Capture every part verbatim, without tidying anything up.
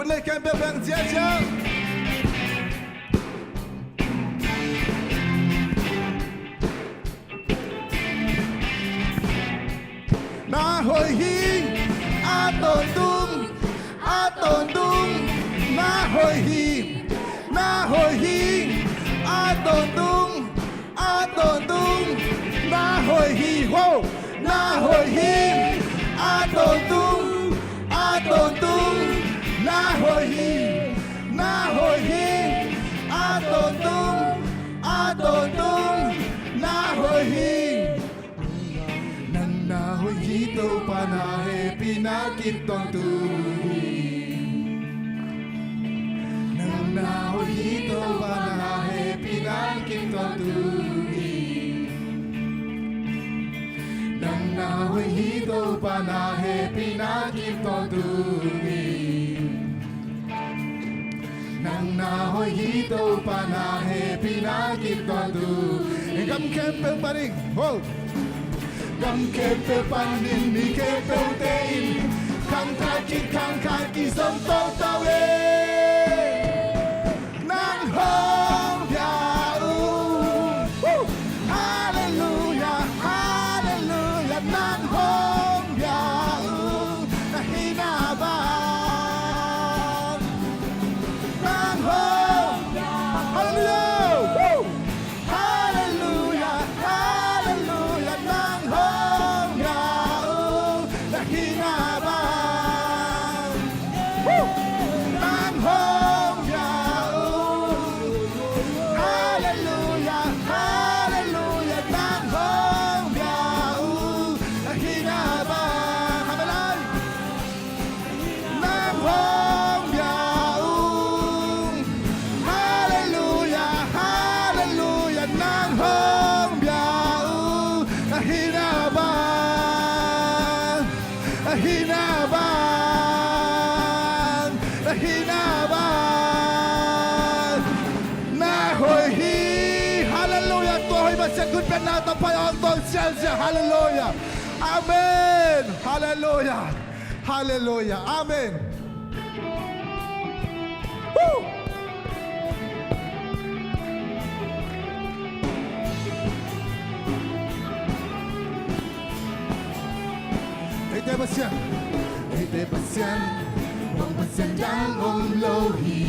Hun nei khempeuh beng ziahziah. Na hoih hi, a tawntung, a tawntung. Na hoih hi, na hoih hi, a tawntung, a tawntung. Na hoih hi, ho. Na hoih hi, a tawntung, a tawntung. Na hoih hi, na hoih hi, a tawntung, a tawntung. Na hoih hi. Nang na hoih hi Topa, na hehpihna kim tawntung hi. Nang na hoih hi Topa, na hehpihna kim tawntung hi. Nang na hoih hi Topa, na hehpihna kim tawntung hi. Nang na hoih hi Topa, na hehpihna kim tawntung. Gam khempeuh panin, ho. Gam khempeuh panin mi khempeuhte in khangthak kik, khangthak kik zom toto e. Nang hong pia ung. Halleluiah, halleluiah, nang hong pia ung. Na hihna bang nang hong pia ung. Halleluiah. Halleluiah, halleluiah, nang hong pia ung. Na hihna bang nang hong pia ung. Halleluiah, halleluiah, nang hong pia ung. Na hihna bang, hamalai. Nang hong pia ung. Halleluiah, halleluiah, nang hong pia ung. Na hihna bang, na hihna bang, na hihna bang. Na hoih hi. Halleluiah. Tua hoih Pasian khut beng na tawh pai hong tawn sialsia. Halleluiah. Amen. Halleluiah. Halleluiah. Amen. Woo! Eite Pasian, eite Pasian, bang Pasian dang om lo hi.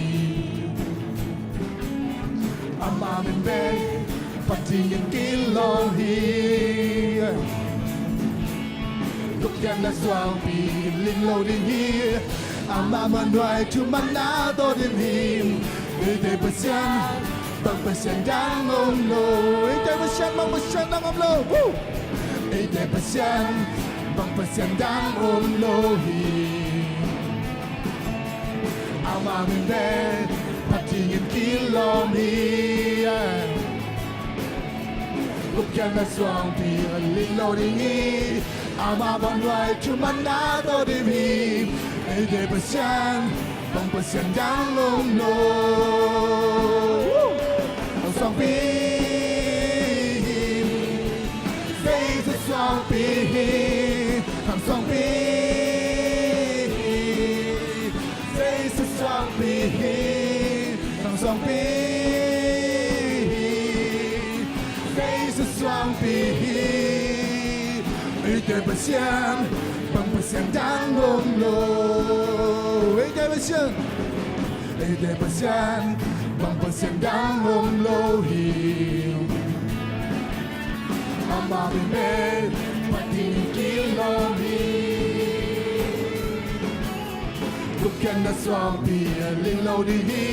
Ama min bek, Pasian in kilawm hi. Gupkhiatna suangpi ling lo ding hi. Ama muanhuai thumanna tawh dim hi. Eite Pasian, bang Pasian dang om lo. Eite Pasian, bang Pasian dang om lo. Woo! Eite Pasian, bang Pasian dang om lo hi. Ama min bek, Pasian in kilawm hi. Gupkhiatna suangpi ling lo ding hi. Ama muanhuai thumanna tawh dim hi. Eite Pasian, bang Pasian dang om lo. Hong suangpi hi. Jesu suangpi hi. Hong suangpi hi. Jesu suangpi hi. Hong suangpi hi. Jesu suangpi hi. Eite Pasian, bang Pasian dang om lo. Eite Pasian, eite Pasian, bang Pasian dang om lo hi. Ama min bek, Pasian in kilawm hi. Gupkhiatna suangpi ling lo ding hi.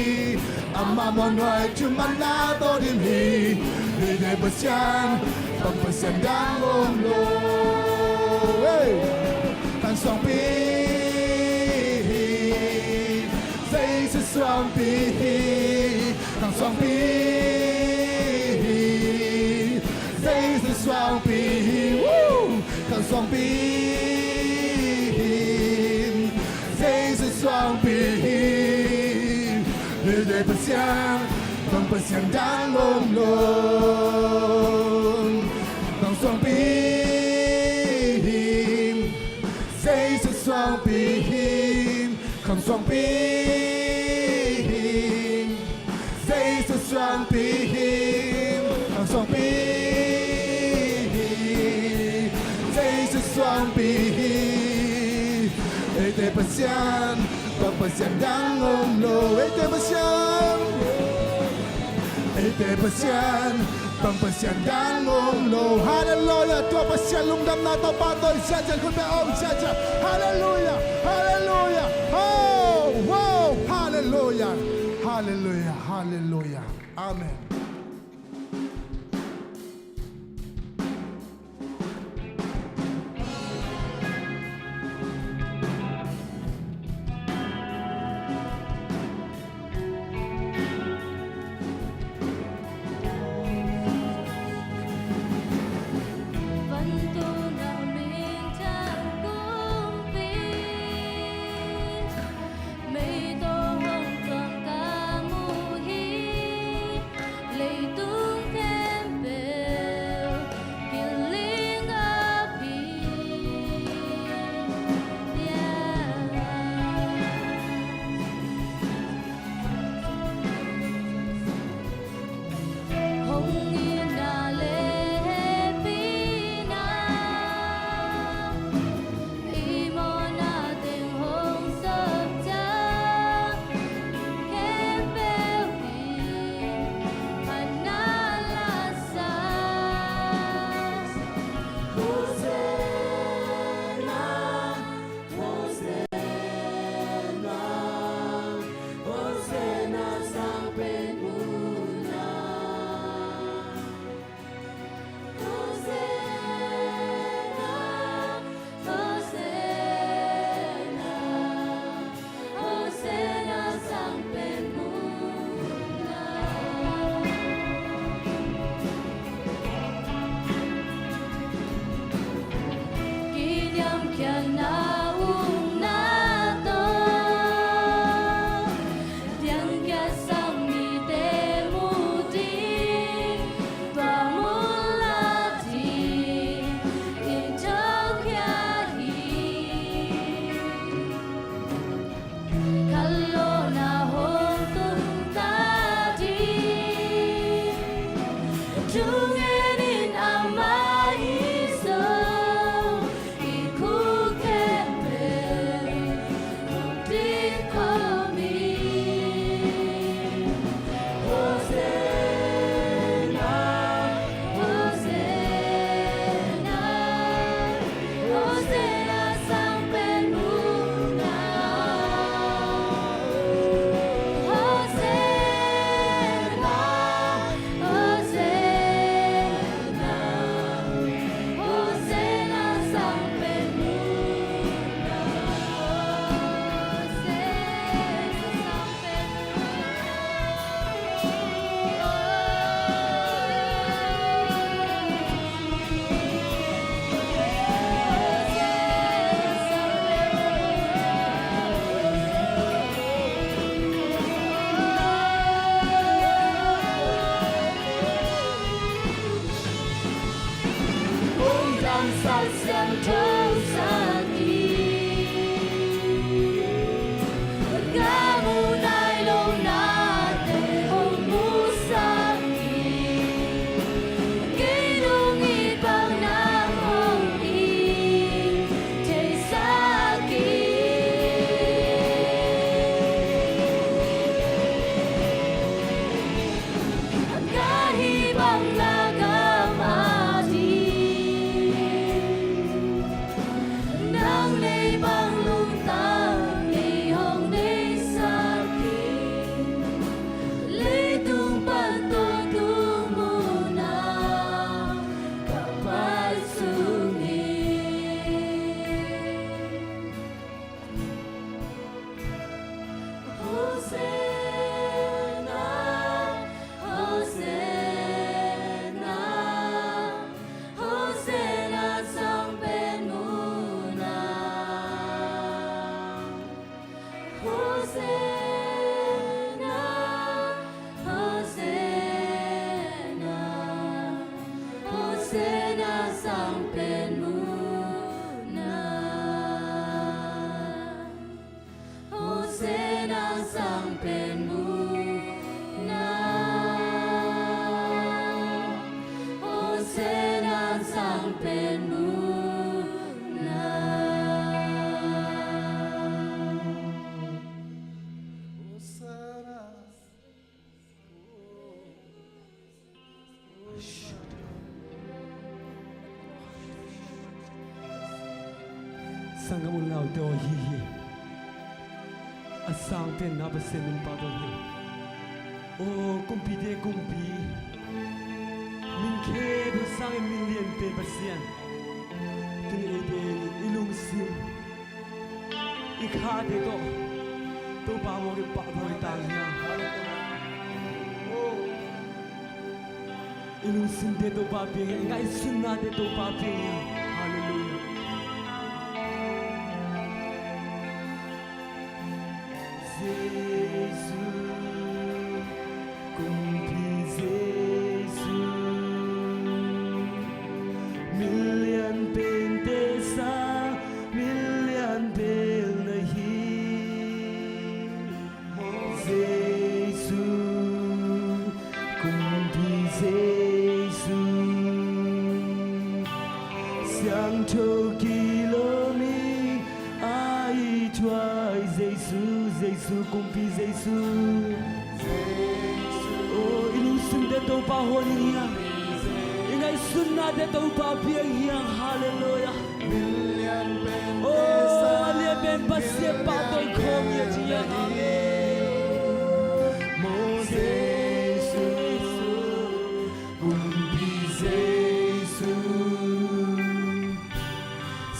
Ama muanhuai thumanna tawh dim hi. Eite Pasian, bang Pasian dang om lo. Hey! Hong suangpi hi. Jesu suangpi hi. Hong suangpi hi. Jesu suangpi hi. Woo! Hong suangpi hi. Jesu suangpi hi. Eite Pasian, bang Pasian dang om lo. Hong suangpi hi. Jesu suangpi hi. Hong suangpi Suangpi hi, suangpi hi, Jesu suangpi hi. Eite Pasian bang Pasian dang om lo. Eite Pasian, eite Pasian bang Pasian dang om lo. Halleluiah. Tua Pasian lungdamna tawh pahtawi siacian, khutbeng hong siacian. Halleluiah, halleluiah. Oh, wow, halleluiah, halleluiah, halleluiah. Amen. Vantung a minthan kumpi, mei tawh hong tuang ka mu hi. Leitung khempeuh kiling a pi. Yeah. Hong itna le hehpihna, i mawhna teng hong sawp ciang, khempeuh in phatna la sa. Hosanna, Hosanna, Hosanna, Sang Pen Mun ah. Hosanna, Hosanna, Hosanna, Sang Pen Mun ah. Kiniamkhiatna ukna tawh, piangkhia sang mite mu ding, tua mun la ding in thokhiat hi. Khanlawhna hong tung ta ding, thungen in amah i zong, i khuk khempeuh hong ding khawm hi. Hosanna, Hosanna, Hosanna, Sang Pen Mun ah. Hosanna, Hosanna, Hosanna, Sang Pen Mun ah. Hosanna, Sang Pen Mun ah. Hong damsak siangtho sak in, ka mu nai lo nate hong musak in, kei nung it bang nang hong it theisak in. Ka hih bang na gam ading, nang nei bang lungtang nei hong neisak in, leitung pan tua tung mun ah ka pai sung hi. Hosanna, Hosanna, Hosanna, Sang Pen Mun ah. Hosanna, Hosanna, Hosanna, Sang Pen Mun ah. Hosanna, Sang Pen Mun ah. Sanggam u le naute aw, hih hi a sang penna Pasian min pahtawi hi hang. Aw kumpite kumpi, min khempeuh sangin min lian pen Pasian, tuni eite i lungsim i khate tawh Topa mawk in pahtawi ta hi hang. I lungsimte Topa pia hi hang, i ngaihsutnate Topa pia hi hang. Halleluiah. Jesu, kumpi Jesu, min lian pente sang min lian pen na hi. Jesu, kumpi Jesu, siangtho kilawm in a i thuai Jesu, Jesu, kumpi Jesu. Aw i lungsimte Topa huan in hi hang, i ngaihsutnate Topa pia hi hang. Halleluiah. Aw a lian pen Pasian pahtawi khawm hi a ci hi hang. Amen. Aw Jesu, kumpi Jesu,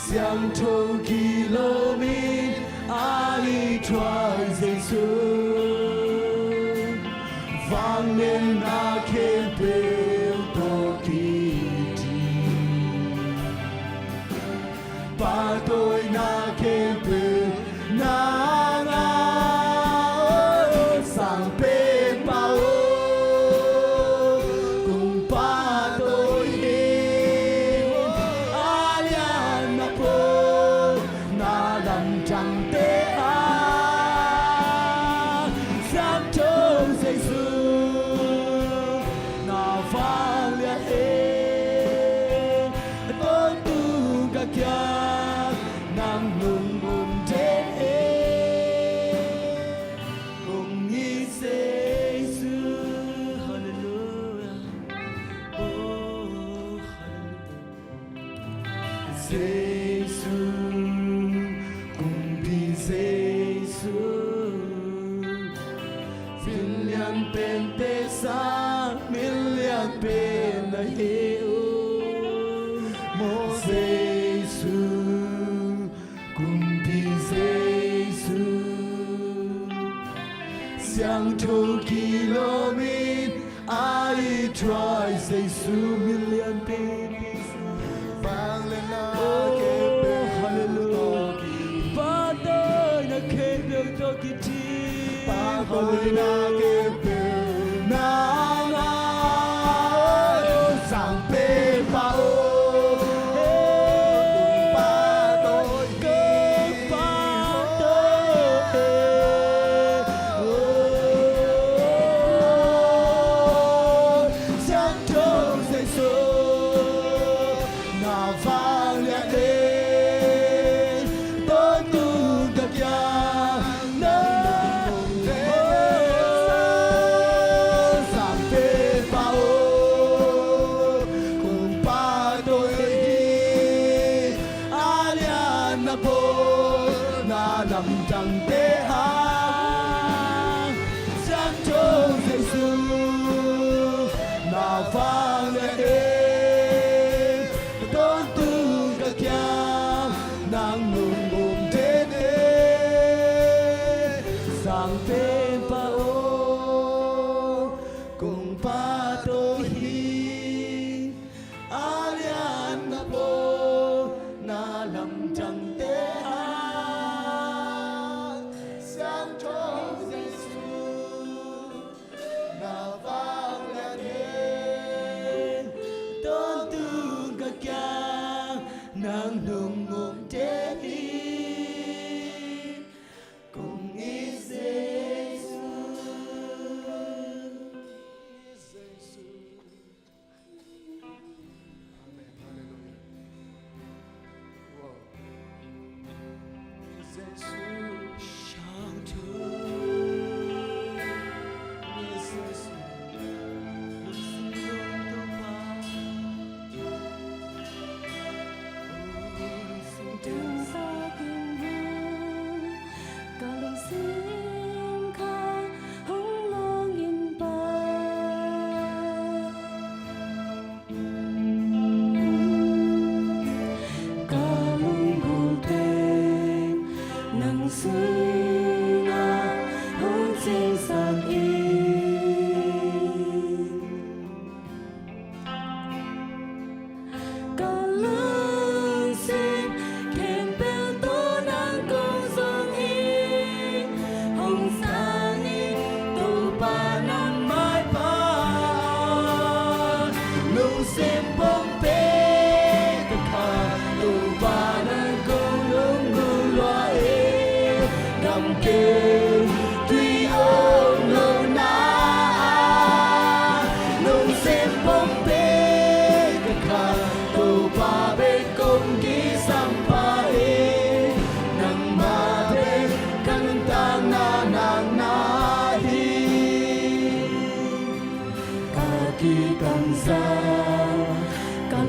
siangtho kilawm in a i thuai Jesu, vangliatna khempeuh tawh kiding, pahtawina khempeuh nang a, aw sang penpa aw, kong pahtawi hi. A lianna pawi na lamdangte ah, siangtho Jesu, na vangliat in, a tawntung ka kiang nang nong om den hi. Kong it Jesu. Halleluiah. Oh, halleluiah. Jesu, kumpi Jesu, min lian pente sang min lian pen na hi uh. Aw Jesu, kumpi Jesu, siangtho kilawm in a i thuai Jesu, min lian pen, vangliatna, oh, khempeuh, halleluiah, pahtawina khempeuh tawh kiding, pahtawina khempeuh nang a, sang penpa aw, kong pahtawi, kong pahtawi hi. Aw siangtho Jesu, na vangliat in, tawntung ka kiang nang nong om den hi. Aw sang penpa aw, kong pahtawi hi. A lianna pawi na lamdangte ah, siangtho Jesu, na vangliat in, tawntung ka kiang nang nong om den hi. Sang penpa aw, kong pahtawi hi. A lianna pawi na lamdangte ah, siangtho Jesu, na vangliat in, tawntung ka kiang nang nong om den hi. Kong it Jesu. Amen. Halleluiah. Wow. Jesu. Siangtho. Jesu. Lungsim Topa.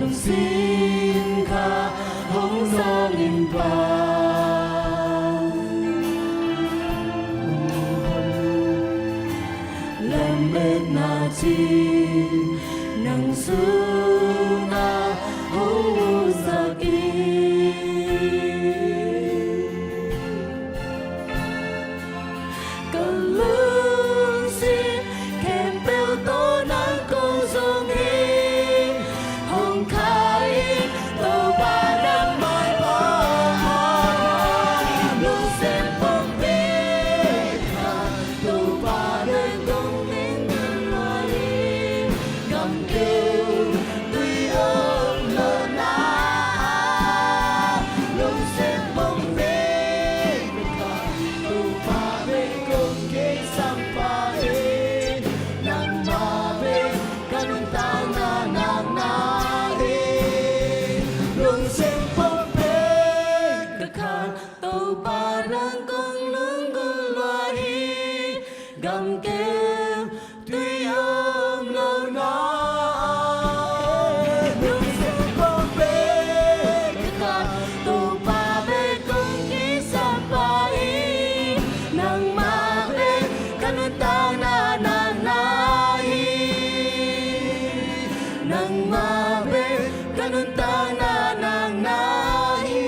Sin kha hong zawng in pa, lametna cin nang sungah hong musak in. Ka lungsim khempeuh tawh nang kong zong hi. Hong kha in Topa nang maipha, lungsim pumpi. Topa nang kong ning nang lua hi. Gamkeu tui om lohna, lungsim pumpi. Topa bek kong kisam pah hi. Nangmah bek ka nuntakna nakna hi. Lungsim pumpi ka khan Topa nang kong lunggulh lua hi. Gamkeu tui om lohna, lungsim pumpi ka khan Topa bek kong kisam pah hi. Nangmah bek ka nuntakna nakna hi. Nangmah bek ka nuntakna nakna hi.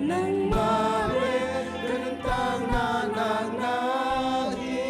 Nangmah bek ka nuntakna nakna hi.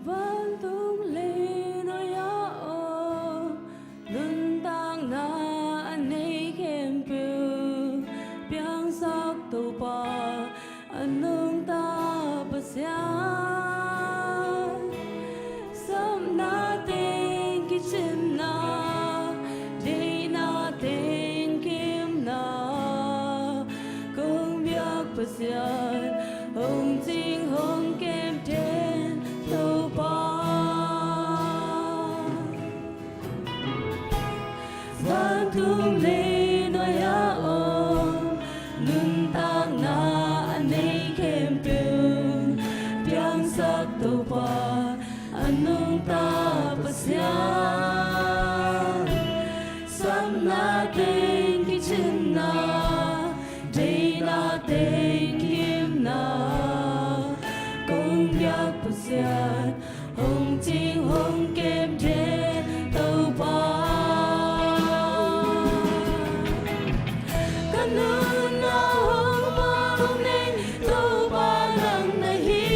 Vantung leinuai ah om, nuntakna a nei khempeuh piangsak Topa, a nungta Pasian. Sapna teng kicinna, deihna teng kimna, kong biak Pasian, hong cing hong kem den Topa. Vantung leinuai ah om, nuntakna a nei khempeuh piangsak Topa, a nungta Pasian. Sapna teng kicinna, deihna teng kimna, kong biak Pasian, hong cing hong kem den Topa. Ka nunna hong bawlung nei Topa nang na hi.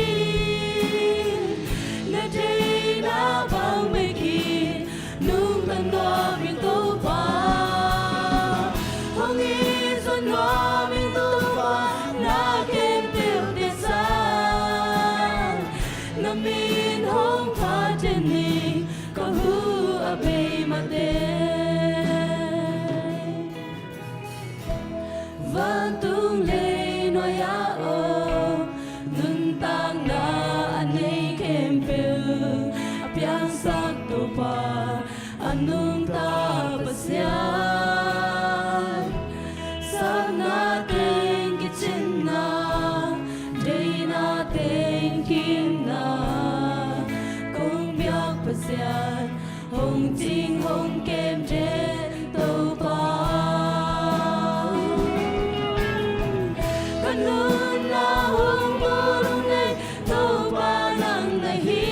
Na deihna bang bek in nungta nuam ing Topa. Hong it zaw nuam ing Topa, na kem peuhte sang. Na min hong phat den ning, ka hu a bei mateng. Vantung leinuai ah om, nuntakna a nei khempeuh a piangsak Topa, a nungta Pasian. Sapna teng kicinna, deihna teng kimna, kong biak Pasian, hong cing hong kem den Topa. Ka nunna hong bawlung nei Topa nang na hi.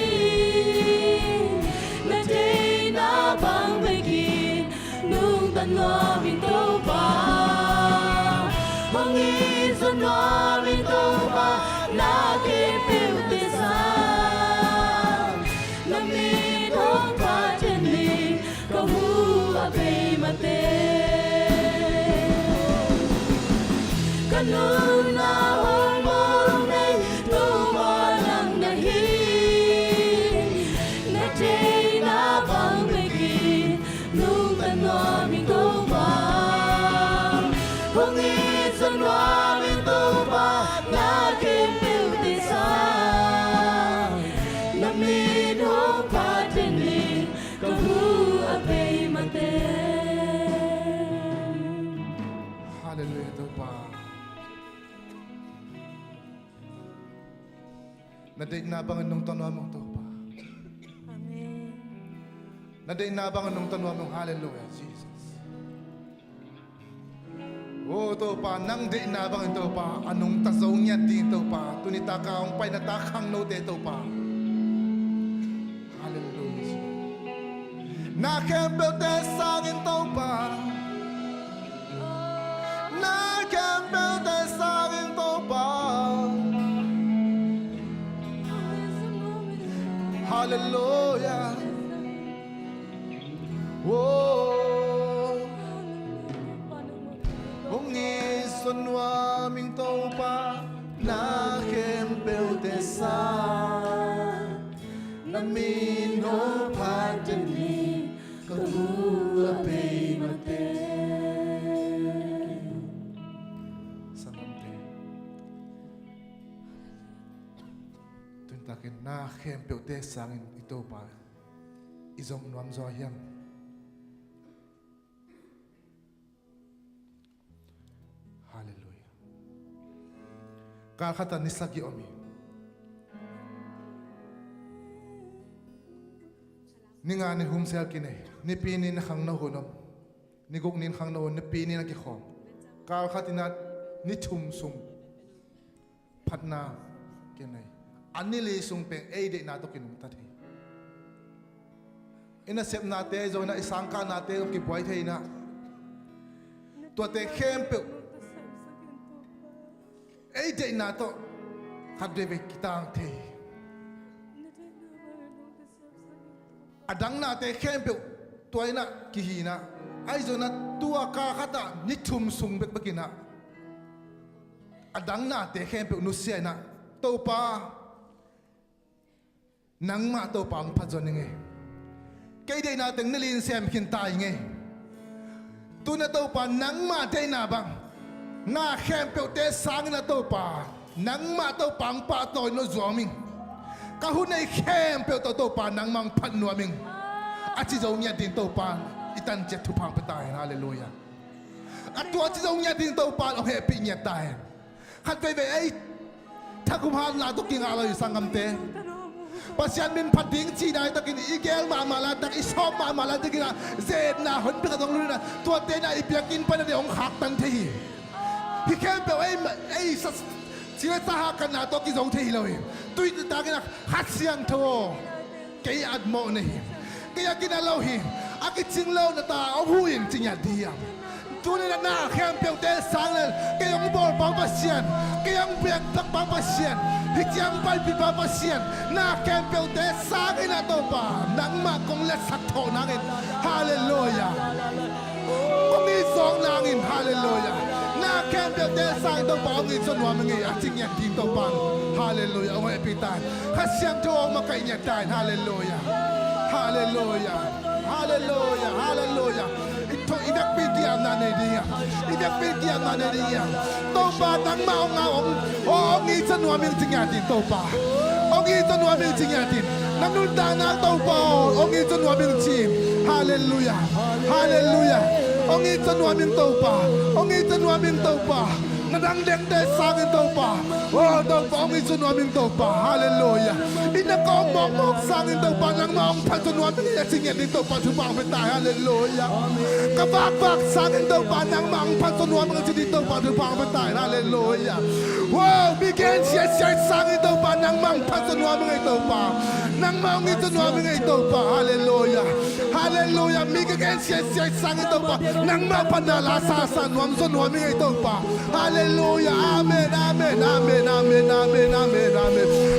Na deihna bang bek in nungta nuam ing Topa. Hong it zaw nuam ing Topa, na kem peuhte sang. Na min hong phat den ning, Na deihna bangin nungta nuam ung Topa. Amen. Na deihna bangin nungta nuam ung. Halleluiah, Jesus. O Topa, nang deihna bangin Topa a nungta zo ngiat ding Topa, tuni taka hong paina ta khangnote Topa. Halleluiah. Na khempeuhte sangin Topa, na khempeuhte sangin Topa. Halleluiah. Oh. Hong it zaw nuam ing Topa, na khempeuhte sang. Na min hong phat den hi, ka gu a bei mate. Sanggamte, tun takin na khempeuhte sangin i Topa i zong nuam zaw hiam? Halleluiah. Kal khatah ni sagih om hi. Ni nga ni hum sel kinei. Nipi ni na khangno hun om. Ni guk ni na khangno hun, nipi ni na kikhawm. Kal khat in a ni thum sung phatna kinei. A ni li sung pen ei deihna tawh kinungta thei. I nasepnate zong in a, i sangkahnate zong kibuai thei in a. Tuate khempeuh ei deihna tawh khat veivei kitang thei. A dang nate khempeuh tua in a kihi in a. Ahi zongin a tua kal khatah ni thum sung bekbek in a, a dang nate khempeuh nusia in a, Topa, nangmah Topa hong phat zaw ning ei. Kei deihna teng na li in sem khin ta ing ei. Tun a Topa, nangmah deihna bang na khempeuhte sangin a Topa, nangmah Topa hong pahtawi nuam ing. Ka hun ei khempeuh tawh Topa, nangmah hong phat nuam ing, a ci zo ngiat ding Topa, i tan ciat thupha hong pia ta hen. Halleluiah. A tua ci zo ngiat ding Topa hong hehpih ngiat ta hen. Khat veivei ei thakhum hatna tawh kingah lo hi, sanggamte. Pasian min phat ding cih laitakin i gel mahmah laitak, i sawm mahmah laitakin a, ze-etna honpi khat hong lut in a, tuate in a i biakinn pan a ding hong khaktan thei hi. Hih khempeuh ei, ei sa, ci le sa hakkatna tawh kizo thei hi lo hi. Tui takin a, Kha Siangtho aw, kei at mawh na hi. Kei a kinat lo hi. A kicing lo na ta hong huh in, ci ngiat ding hi. Tuni-in a na khempeuhte sang le, kei hong bawlpa Pasian, kei hong biakpiakpa Pasian, hih ciang paipihpa Pasian, na khempeuhte sangin a Topa, nangmah kong letsak thawh nangin. Halleluiah. Kong it zawk nangin. Halleluiah. Na khempeuhte sangin Topa hong it zaw nuam ing ei, a ci ngiat ding Topa. Halleluiah. Hong hehpih ta hen. Kha Siangtho hong makaih ngiat ta hen. Halleluiah. Halleluiah. Halleluiah. Halleluiah. I tho, i vekpi kiamna nei ding hiam? I vekpi kiamna nei ding hiam? Topa, nangmah hong ngah, hong, hong it zaw nuam ing, ci ngiat ding Topa. Hong it zaw nuam ing, ci ngiat ding. Na nuntakna Topa aw, hong it zaw nuam ing, ci. Halleluiah. Halleluiah. Hong it zaw nuam ing Topa. Hong it zaw nuam ing Topa. Na dang dengte sangin Topa. O Topa, hong it zaw nuam ing Topa. Halleluiah. I na kawm mawkmawk sangin Topa, nangmah hong phat zaw nuam ing ei, a ci ngiat ding Topa, thupha hong pia ta hen. Halleluiah. Ka vakvak sangin Topa, nangmah hong phat zaw nuam ing ei, a ci ding Topa, thupha hong pia ta hen. Halleluiah. Wow, mi gen siatsiat sangin Topa, nangmah hong phat zaw nuam ing ei Topa. Nangmah hong it zaw nuam ing ei Topa. Halleluiah. Halleluiah. Mi ka gen siatsiat sangin Topa, nangmah phatna la sasa nuam zaw nuam ing ei Topa. Halleluiah. Amen, amen, amen.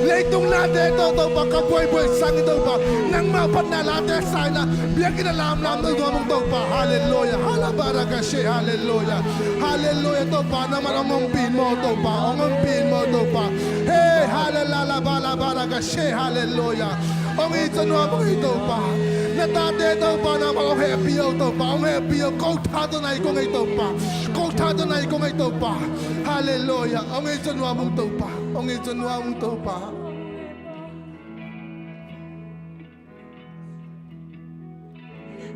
Leitung nate tawh Topa ka buaibuai sangin Topa, nangmah phatna late sa in a, biakinn a lamlam zaw nuam ung Topa. Halleluiah. Halabarakashe. Halleluiah. Halleluiah. Topa, nangmah hong ompih in maw Topa, hong ompih in maw Topa. Hey, halleluiah, balabarakashe. Halleluiah. Hong it zaw nuam ung ei Topa. Na tate Topa, nangmah hong hehpih o Topa, hong hehpih o. Ko tha tawh na it kong ei Topa. Ko tha tawh na it kong ei Topa. Halleluiah. Hong it zaw nuam ung Topa. Hong it zaw nuam ung Topa.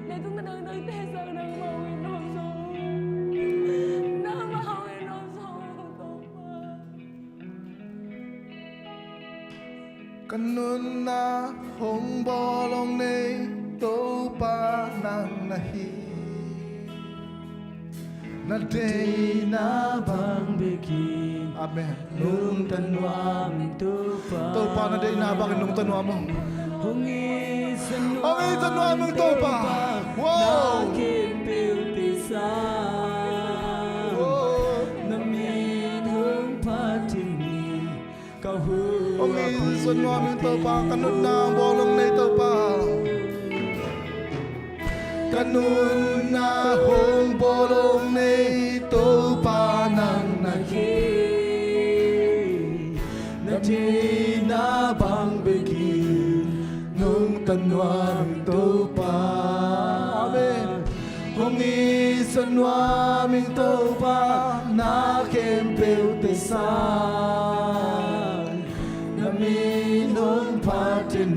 Leitung a dangdangte sang nangmah hong it nuam zaw. Nangmah hong it nuam zaw, Topa. Nunna hong bawl hong nei Topa nang na hi. Na deihna bang bekin, amen, nungta nuam ing Topa. Topa na deihna bangin nungta nuam ung. Hong it za nuam ing Topa. Wow. Na khempeuh teisa. Wow. Na min hong phat in, ka hu, hong it za nuam ing Topa, ka nunna hong bawl hong nei Topa. Ka nunna hong bawl hong nei Topa nang na hi. Na deihna bang bekin nungta nuam ing Topa. Amen. Hong it za nuam ing Topa, na khempeuh teisa. Na min hong phat in,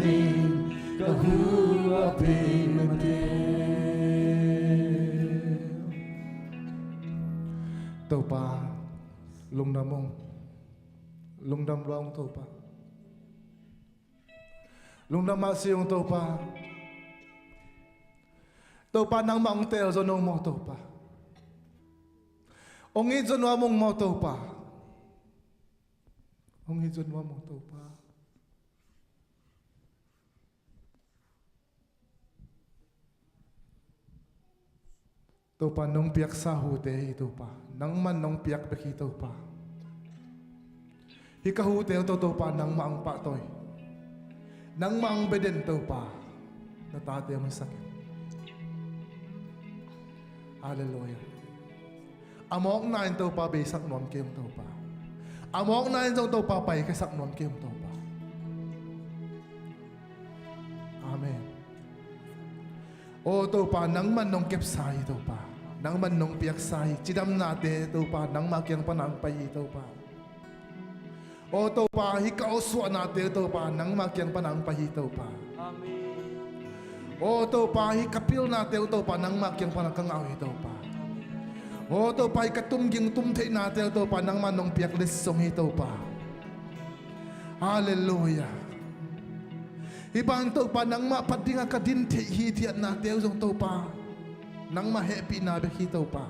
ka hu a pei mate. Topa, lungdam ung. Lungdam lua ung Topa. Lungdam mah si ung Topa. Topa, nangmah hong teel zaw nuam ung maw Topa. Hong it zaw nuam ung maw Topa. Hong it zaw nuam ung Topa. Topa, nong piaksa hute hi Topa. Nangman nong piak bek hi Topa. Hih ka hute uh tawh Topa, nangmah hong pahtawi. Nangmah hong bia den Topa. Na tate hong hisak in. Halleluiah. A mawkna in Topa, beisak nuam kei ung Topa. A mawkna in zong Topa, paikhiasak nuam kei ung Topa. Amen. Aw Topa, nangman nong kepsa hi Topa. Nangman nong piaksa hi. Cidamnate Topa, nangmah kiang pana hong pai hi Topa. Aw Topa, hih ka awsuahnate Topa, nangmah kiang pana hong pai hi Topa. Amen. Aw Topa, hih ka pilnate Topa, nangmah kiang pana ka ngah uh hi Topa. Aw Topa, hih ka tumging tumtheihnate Topa, nangmah nong piak letsong hi Topa. Halleluiah. Hih bang Topa, nangmah phat dinga ka din theih hithiatnate uh zong Topa, nangmah hehpihna bek hi Topa.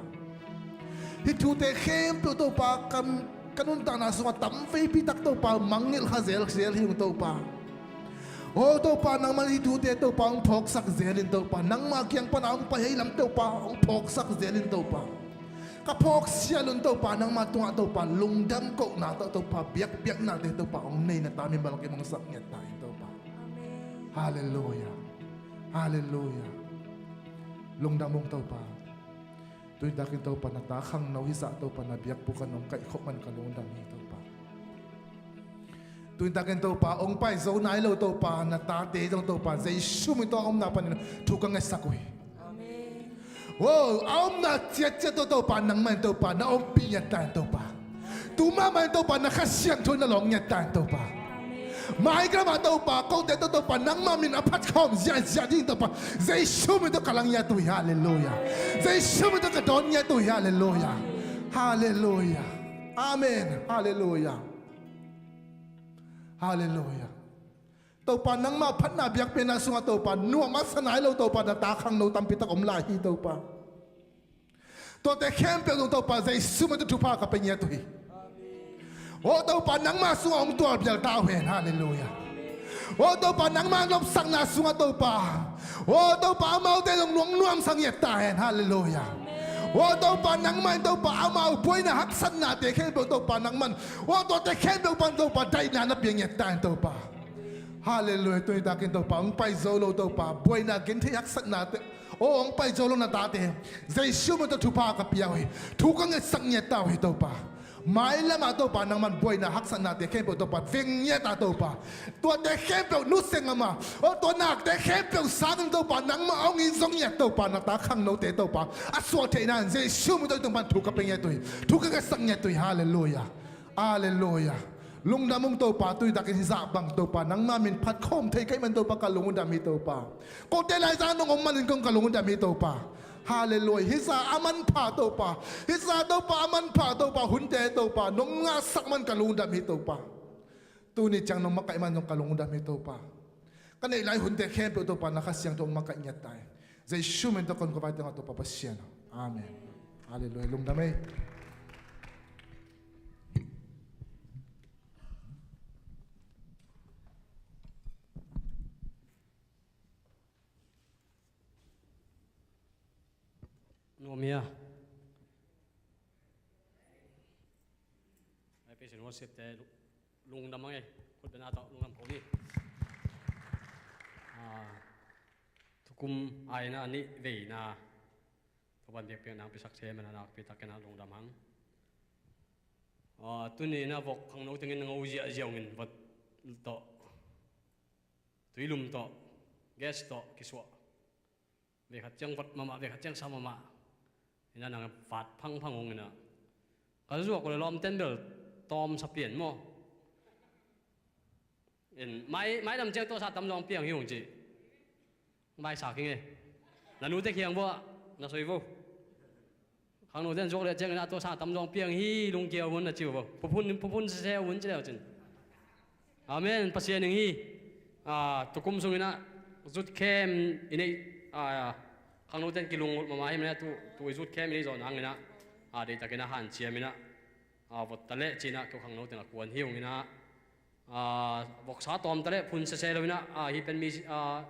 Hih thute khempeuh Topa, ka, ka nuntakna sungah tamveipi tak Topa, mangngilh kha zelzel hi ung Topa. Aw Topa, nangman hih thute Topa hong phawksak zel in Topa, nangmah kiang pana hong pai hei lam Topa, hong phawksak zel in Topa. Ka phawk sial un Topa, nangmah tungah Topa, lungdam kohna tawh Topa, biakpiaknate Topa hong nei na ta mimal kim hong sak ngiat ta in Topa. Amen. Halleluiah. Halleluiah. Lungdam ung Topa. Tuitakin Topa, na ta khangno hizah Topa, na biakbuk ah nong kaihkhop man ka lungdam hi Topa. Tuitakin Topa, hong paizo nai lo Topa, na tate zong Topa, Jesu min tawh a omna panin thu ka ngetsak uh hi. Amen. Wow, a omna ciatciat tawh Topa, nangmah in Topa na ompih ngiat ta in Topa. Tu mahmah in Topa, na Kha Siangtho na lawng ngiat ta in Topa. Maigamah Topa, kote tawh Topa, nangmah min a phat khawm ziahziah ding Topa, Jesu min tawh ka la ngiat uh hi. Halleluiah. Jesu min tawh ka dawn ngiat uh hi. Halleluiah. Halleluiah. Amen. Halleluiah. Halleluiah. Topa, nangmah phatna biakpiakna sungah Topa, nuam a sa nai lo Topa, na ta khangno tampi tak om lai hi Topa. Tuate khempeuh zong Topa, Jesu min tawh thupha ka pia ngiat uh hi. Aw Topa, nangmah sungah hong tualbial ta uh hen. Halleluiah. Aw Topa, nangmah nopsakna sungah Topa, aw Topa, amaute zong nuam nuamsa ngiat ta hen. Halleluiah. Aw Topa, nangmah in Topa, amau buaina haksatnate khempeuh Topa, nangman, aw tuate khempeuh pan Topa, daihna na pia ngiat ta hen Topa. Halleluiah. Tuitakin Topa, hong paizo lo Topa, buaina, gentheih, haksatnate, aw hong paizo lo na tate, Jesu min tawh thupha ka pia uh hi. Thu ka ngetsak ngiat ta uh hi Topa. Mailamah Topa, nangman buaina, haksatnate khempeuh Topa, veng ngiat a Topa, tuate khempeuh nusia ngam a, aw tua nakte khempeuh sangin Topa, nangmah hong it zong ngiat Topa, na ta khangnote Topa, a suah theihna in Jesu min tawh tung pan thu ka pia ngiat uh hi. Thu ka ngetsak ngiat uh hi. Halleluiah. Halleluiah. Lungdam ung Topa, tuitakin hizah bang Topa, nangmah min phat khawm thei ka hih man Topa, ka lungdam hi Topa. Kote laizang nong om manin kong ka lungdam hi Topa. Halleluiah. Hizah a manpha Topa, hizah Topa a manpha Topa, hunte Topa, nong ngahsak man ka lungdam hi Topa. Tuni ciang nong makaih man zong ka lungdam hi Topa. Ka neih lai hunte khempeuh Topa na Kha Siangtho hong makaih ngiat ta hi. Jesu min tawh kon ka vai tengah Topa Pasian. Amen. Halleluiah. Lungdam ei. Nuam hia? Ai pei sin worship te lu-, lungdam ang e. Khut bena tawh lungdam ko ni. Ah, tukum aina a nih veina Topan biakpiakna hong piasak thei man a nakpi takin a lungdam ang. Ah, tuni na vok khangno tengin na ngo ziahziah ungin vot tawh, tuilum tawh, gas tawh kisuah. Vei khat ciang vot mahmah, vei khat ciang sa mahmah. Ina nang vat phangphang ung ina. Ka zuak uh le lawmten bel tawm sa pian maw? In mai, mai dam ciang tuahsa tam zong piang hi ung ci. Mai sa keng e. Na nute khiang vua, na soi vo. Khangnote an zuak leh ciangin ah tuahsa tam zong piang hi, lungkia un a ci uh vo. Phuphun, phuphun sese un ci leu cin. Amen. Pasian ing hi. Ah, tukum sungin ah zut khem i neih, ah, khangnote an kilungulh mahmah hi mah in ah tu, tu i zut khem i neih zawh nangin ah, ah, deihtakin ah hanciam in ah, ah, vot ta leh ci-in ah keu khangnote an a kuan hi ung in ah, ah, voksa tawm ta leh phun sese lo in ah, ah, hi pen mi, ah,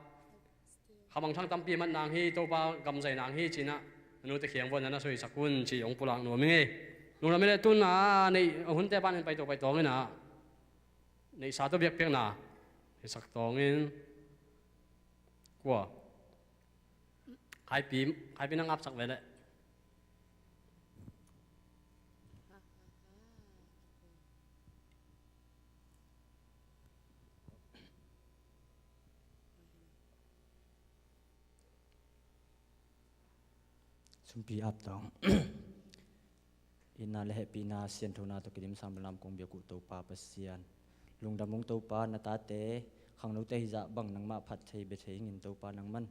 khamangthang tampi mat nang hi, Topa gam zai nang hi ci-in ah, na nute khiang vua na na soisak un ci hong pulak nuam ing e. Lungdam ei le tun a neih a hunte panin paito paitawng in ah, neihsa tawh biakpiakna hisak tawngin kua? Khaipi, Khaipi na ngapsak ve leh. Sumpi ap tawng. Itna le hehpihna sianthona tawh kidimsa malam kong biak uh Topa Pasian, lungdam ung Topa, na tate khangnote hizah bang nangmah phat thei bia thei ingin Topa nangman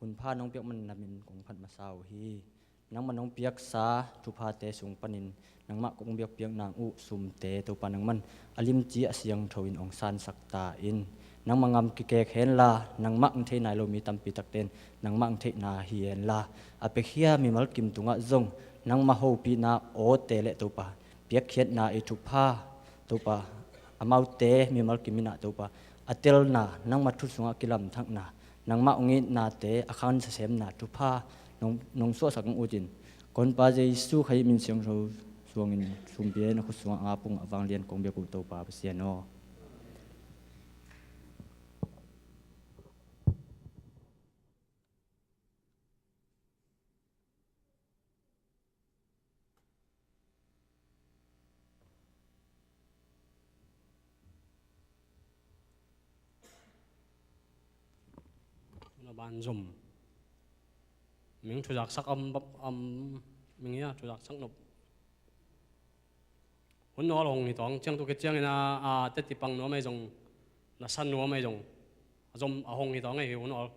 hunpha nong piak man na min kong phat masa uh hi. Nangmah nong piaksa thuphate sung panin nangmah kong biakpiak nang uh sumte Topa nangman a limci a siangtho in hong sansak ta in. Nangmah ngam kikek henla, nangmah hong thei nai lo mi tampi takte in nangmah hong theihna hi henla, a piakhia mimal kim tungah zong nangmah hopihna awte le Topa piakkhiatna i thupha, Topa, amaute mimal kim in ah Topa a telna, nangmah thu sungah kilamthakna, nangmah hong itnate a khansa semna thupha nong, nong suahsak hong ut in, ka Honpa Jesu Khazih min siangtho suangin sumpi na khut sungah ngap ung a vanglian kong biak uh Topa Pasian aw. Na ban zom. Ming thuzaksak am, am, ming hia thuzaksak nop. Hun nawl hong hi tawng, ciang tu khit ciangin a, a, teti pang nuam ahi zong, na san nuam ahi zong, a zom a hong hi tawng ahi hun nawl.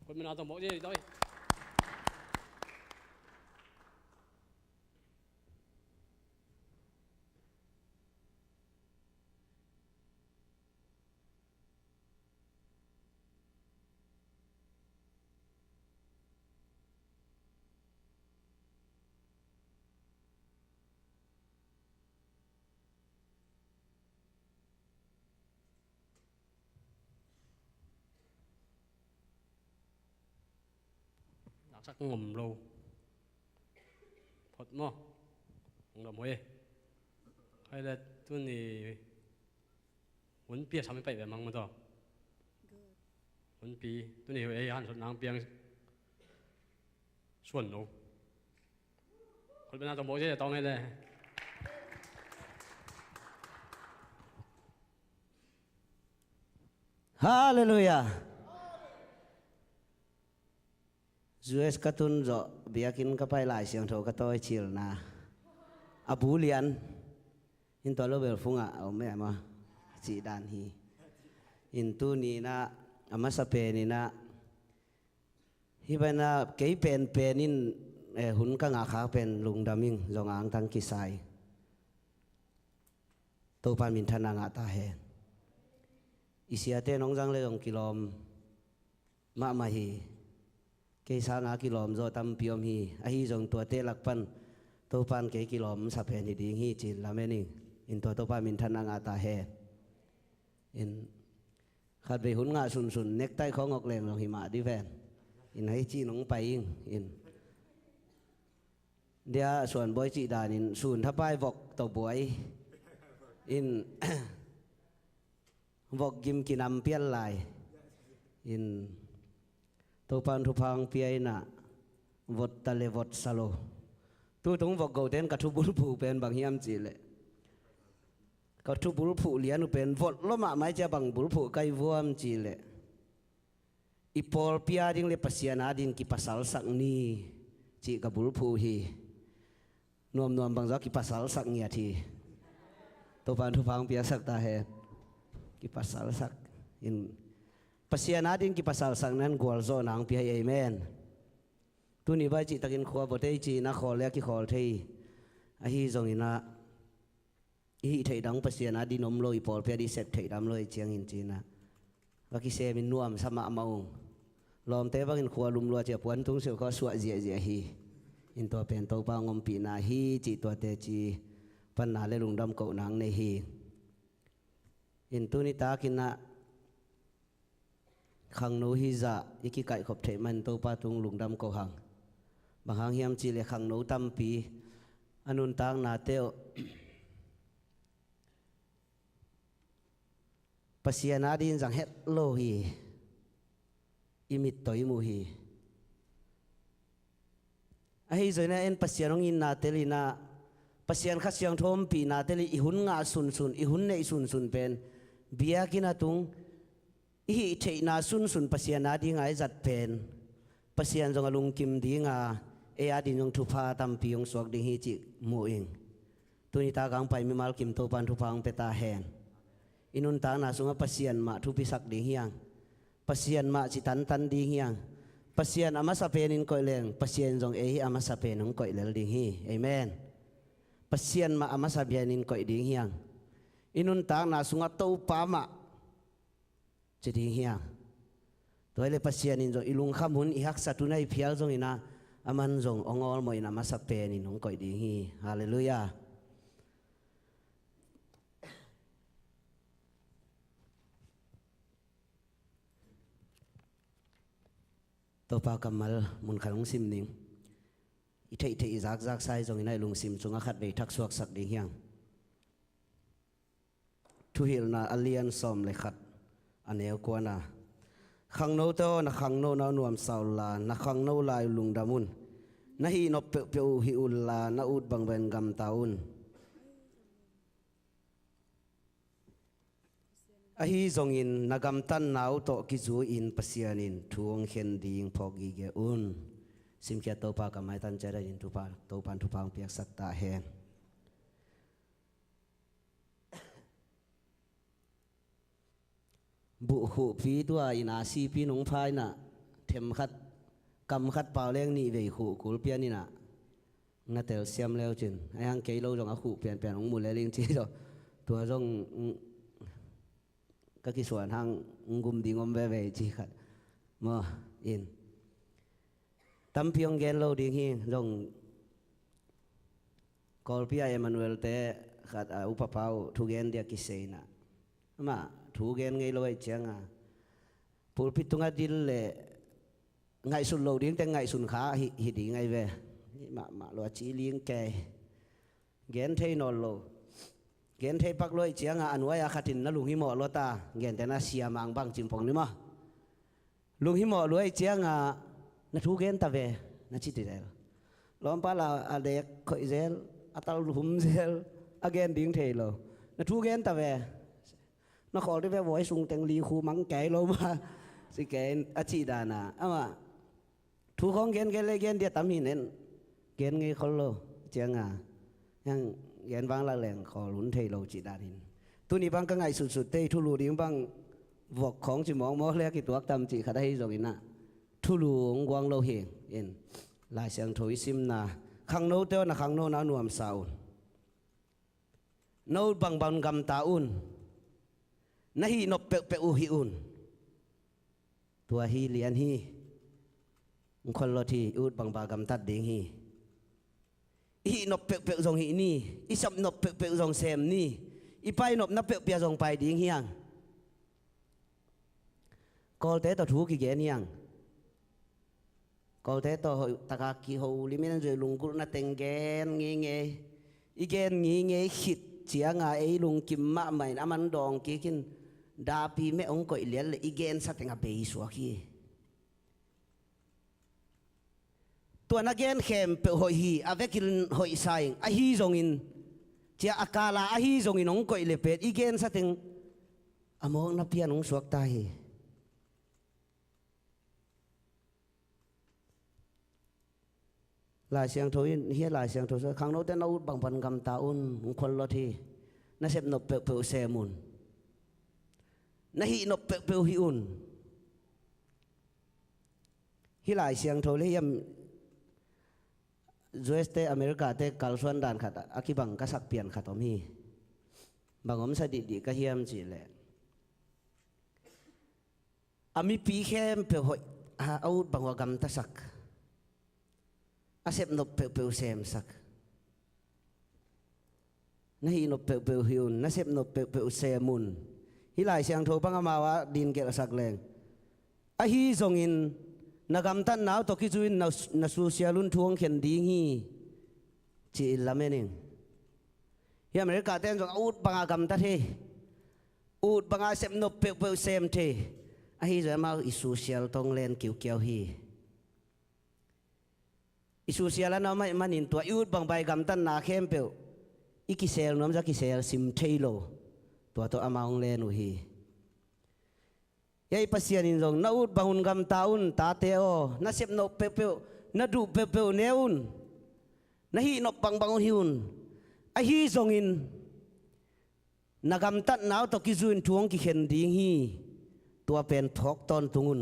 Khut bena tawh mawk zi hi tawng ahi. Laksak ngom lo. Phot maw? Ngom hoi. Khai le tuni hunpi a sam i paih ve mang maw taw. Hunpi tuni hoi ei han sot nang piang suan lo. Khut bena tawh bawh zi a tawng ei le. Halleluiah. U S ka tun zawh biakinn ka pai Lai Siangtho ka tawi cilna a bu lian in tua lo bel phungah a om em a cih dan hi. In tuni-in ah a masa pen in ah hih banah kei penpen in, eh, hun ka ngah khak pen lungdam ing, zong angtang kisai. Topa in minthanna ngah ta hen. I siate nong zang le zong kilawm mahmah hi. Kei sanga kilawm zaw tampi om hi. Ahi zong tuate lak pan Topa in kei kilawm sa pen hi ding hi ci-in lamen ing. In tua Topa in minthanna ngah ta hen. In khatvei hun ngah sunsun nektai khawng awk leng zong hi mah di ven. In hei ci nong pai ing. In dia suanbuai cih danin sun thapai vok tawh buai. In vok gim kinam pial lai. In Topa in thupha hong pia in ah vot ta le vot sa lo. Tutung vok goten ka thubulphuh pen bang hiam cih leh, ka thubulphuh lian uh pen vot lo mahmah cia bang bulphuh kai vuam cih leh, i pawlpi a ding le Pasian a ding kipasalsak ni cih ka bulphuh hi. Nuamnuam bangzah kipasalsak ngiat hi. Topa in thupha hong piaksak ta hen. Kipasalsak in Pasian a ding kipasalsak nan gualzawhna hong pia hi. Amen. Tuni bai cihtakin khua vawtei ci-in a khawl le a kikhawl thei. Ahi zongin ah i hih theih dang Pasian a din om lo, i pawlpi a din sep theih dam lo i ciangin ci-in ah va kisemin nuamsa mahmah ung. Lawmte bangin khua lum lua cia puan tung siuh khaw suah ziahziah hi. In tua pen Topa hong ompihna hi cih tuate ci panna le lungdam kohna hong nei hi. In tuni takin ah khangno hi zah i kikaihkhop theih man Topa tung lungdam ko hang. Bang hang hiam cih leh khangno tampi a nuntaknate uh Pasian a din zang het lo hi. I mit tawh i muh hi. Ahi zongin ah en Pasian hong itna tel in ah, Pasian Kha Siangtho ompihna tel in i hun ngah sunsun, i hun neih sunsun pen biakinn a tung i hih theihna sunsun Pasian a dinga i zat pen Pasian zong a lungkim dinga ei a din zong thupha tampi hong suak ding hi cih mu ing. Tuni tak hong pai mimal kim Topa in thupha hong pia ta hen. I nuntakna sungah Pasian mah thupisak ding hi hang. Pasian mah ci tantan ding hi hang. Pasian a masa penin koih leng Pasian zong ei hi a masa pen hong koih lel ding hi. Amen. Pasian mah a masa penin koih ding hi hang. I nuntakna sungah Topa mah ci ding hi hang. Tua hi leh Pasian in zong i lungkham hun i haksat hun a i phial zongin ah aman zong hong awlmawh in a masa penin hong koih ding hi. Halleluiah. Topa kammal mun khat hong sim ning. I theihtheih i zakzak sa hi zongin ah i lungsim sungah khatvei thak suaksak ding hi hang. Thuhilhna a lian sawm le khat a neu kuana, khangnote aw, na khangnona uh nuamsa unla, na khangno lai uh lungdam un. Na hih nop peuhpeuh uh hih unla, na ut bangbang gamta un. Ahi zongin na gamtatna uh tawh kizui-in Pasian in thu hong khen ding phawk gige un. Simkhiat Topa ka maitan ciat in Topa, Topa in thupha hong piaksak ta hen. Buh khuhpi tua in a sipi nong pha in ah them khat kam khat pau leng nih vei khuh kul pian in ah na telsiam leu cin a hiang kei lo zong a khuh pianpian hong mu lel ing ci zaw. Tua zong ka kisuan hang hong gum ding om veve ci khat maw in. Tampi hong gen lo ding hi zong. Kawlpi a Emmanuel te khat a upa pa uh thugen dia kisei in ah amah thugen ngei lo ahih cianga pulpit tungah dil le ngaihsun lo ding teng ngaihsun kha hi, hi ding ahi ve. Mahmah lo a ci ling kei. Gen thei nawn lo. Gen thei pak lo ahih cianga a nuai a khatin na lunghimawh lo ta. Gentehna sia mangbang cimpong ni maw. Lunghimawh lo ahih cianga na thu gen ta ve na ci ti zel. Lawmpa la a dek khoih zel, a tal hum zel, a gen ding thei lo. Na thu gen ta ve. Na khawl ti ve voi sung teng li khu mang kei lo ma. Si kei a cih dana amah thu khawng gen gen le gen dia tam hi nen. Gen ngei khol lo cianga hiang gen vang lak leng khawl hun thei lo cih dan hin. Tuni bang ka ngaihsutsut tei thulu ding bang vok khawng ci mawkmawk le a kituak tam cih khat ahi zongin ah thulu hong guang lo hi in. Lai Siangtho i simna khangnote aw, na khangnona uh nuamsa un. Na ut bangbang gamta un. Na hih nop peuhpeuh uh hih un. Tua hi lian hi. Hong khol lot hi, i ut bangbang gamtat ding hi. I hih nop peuhpeuh zong hih ni. I sep nop peuhpeuh zong sem ni. I pai nopna peuhpeuh zong pai ding hi hang. Kawlte tawh thu kigen hi hang. Kawlte tawh hoih taka kiho limin an zui lunggulhna teng gen ngeingei. I gen ngeingei khit cianga ei lungkim mahmah in a man dawng kikin dapi meh hong koih lian le i gensa teng a bei suak hi. Tua na gen khempeuh hoih hi, a vekin hoih sa ing, ahi zongin cia a kala ahi zongin hong koih le pet i gensa teng a mawkna pian hong suakta hi. Lai Siangtho in, hia Lai Siangtho sa, khangnote na ut bangbang gamta un, hong khol lot hi. Na sep nop peuhpeuh sem un. Na hih nop peuhpeuh hih un. Hih Lai Siangtho le hiam U S te America te kalsuan dan khat a kibang ka sak pian khat om hi. Bang om sa dihdih ka hiam cihleh, a mipi khempeuh hoih a, a ut bang uh a gamtasak, a sep nop peuhpeuh semsak. Na hih nop peuhpeuh hih un, na sep nop peuhpeuh sem un. Hih Lai Siangtho bang amau a din gelhsak leng, ahi zongin na gamtatna uh tawh kizui in na, na susial un thu hong khen ding hi, ci-in lamen ing. Hih America ten zong a ut banga gamtat hi. Ut banga sep nop peuhpeuh sem thei. Ahi zong amau i susial tawh hong len kiukiau hi. I susial a na om ahih manin tua i ut bangbang i gamtatna khempeuh i kisel nuamza kisel sim thei lo. Tua tawh amau hong len uh hi. Hia i Pasian in zong na ut bang un gamta un, tate aw, na sep nop peuhpeuh, na duh peuhpeuh ne un. Na hih nop bangbang un hih un. Ahi zongin na gamtatna uh tawh kizui in thu hong kikhen ding hi. Tua pen phawk tawntung un.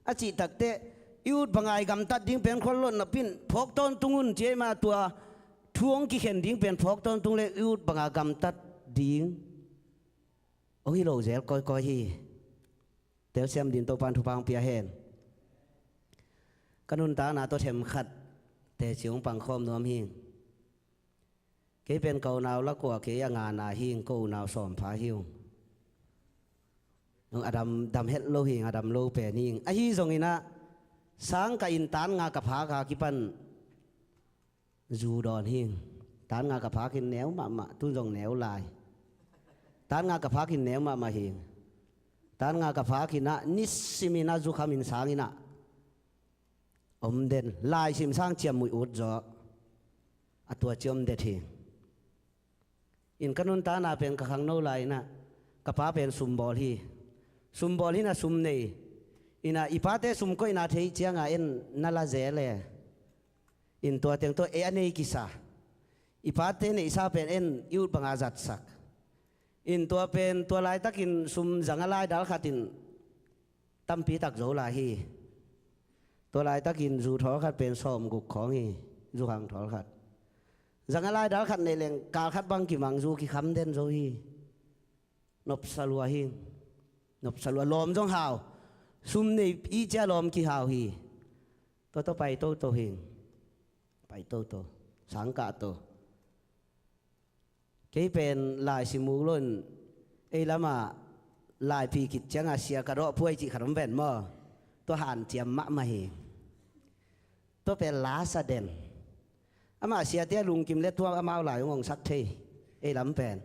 A cih takteh i ut banga i gamtat ding pen khol lot napi in phawk tawntung un ci ahih manin tua thu hong kikhen ding pen phawk tawntung le i ut banga gamtat ding hong hi lo zel kawikawi hi. Telsiam din Topa'n thupha hong pia hen. Ka nuntakna tawh themkhat teci hong pangkhawm nuam hing. Kei pen ka unau la kua, kei a ngana hing, ka unau sawmpha hi ung. A dam, dam het lo hing, a dam lo pen hing. Ahi zongin ah, sang ka in tan nga ka phak a kipan zu dawn hing. Tan nga ka phak in neu mahmah, tun zong neu lai. Tan nga ka phak in neu mahmah hing. Tan nga ka phak in ah, nisimin ah, zukham in sang in ah om den. Laisim sang ciammuih ut zaw. A tua ci om det hi. In ka nuntakna pen ka khangno lai in ah, ka pa pen sumbawl hi. Sumbawl hi in ah sum nei. In ah i pate sum koihna thei ciang a en na la zel e. In tua teng tawh ei a nei kisa. I pate neihsa pen en i ut banga zatsak. In tua pen tua laitakin sum zanga lai dal khat in tampi tak zo lai hi. Tua laitakin zu thawl khat pen sawmguk khawng hi, zu khang thawl khat. Zanga lai dal khat neih leng kal khat bang kimang, zu kikham den zo hi. Nopsa lua hi. Nopsa lua, lawm zong hau. Sum nei i cia lawm kihau hi. Tua tawh pai toto hi. Pai toto. Sang kah to. Kei pen laisim uk lo in, ei lamah laiphi khit ciangah sia ka dawh puai cih khat om ven maw? Tua hanciam mahmah hi. Tua pen lasa den. Amah siate a lungkim le tua amau lai hong ongsak thei. Ei lam pen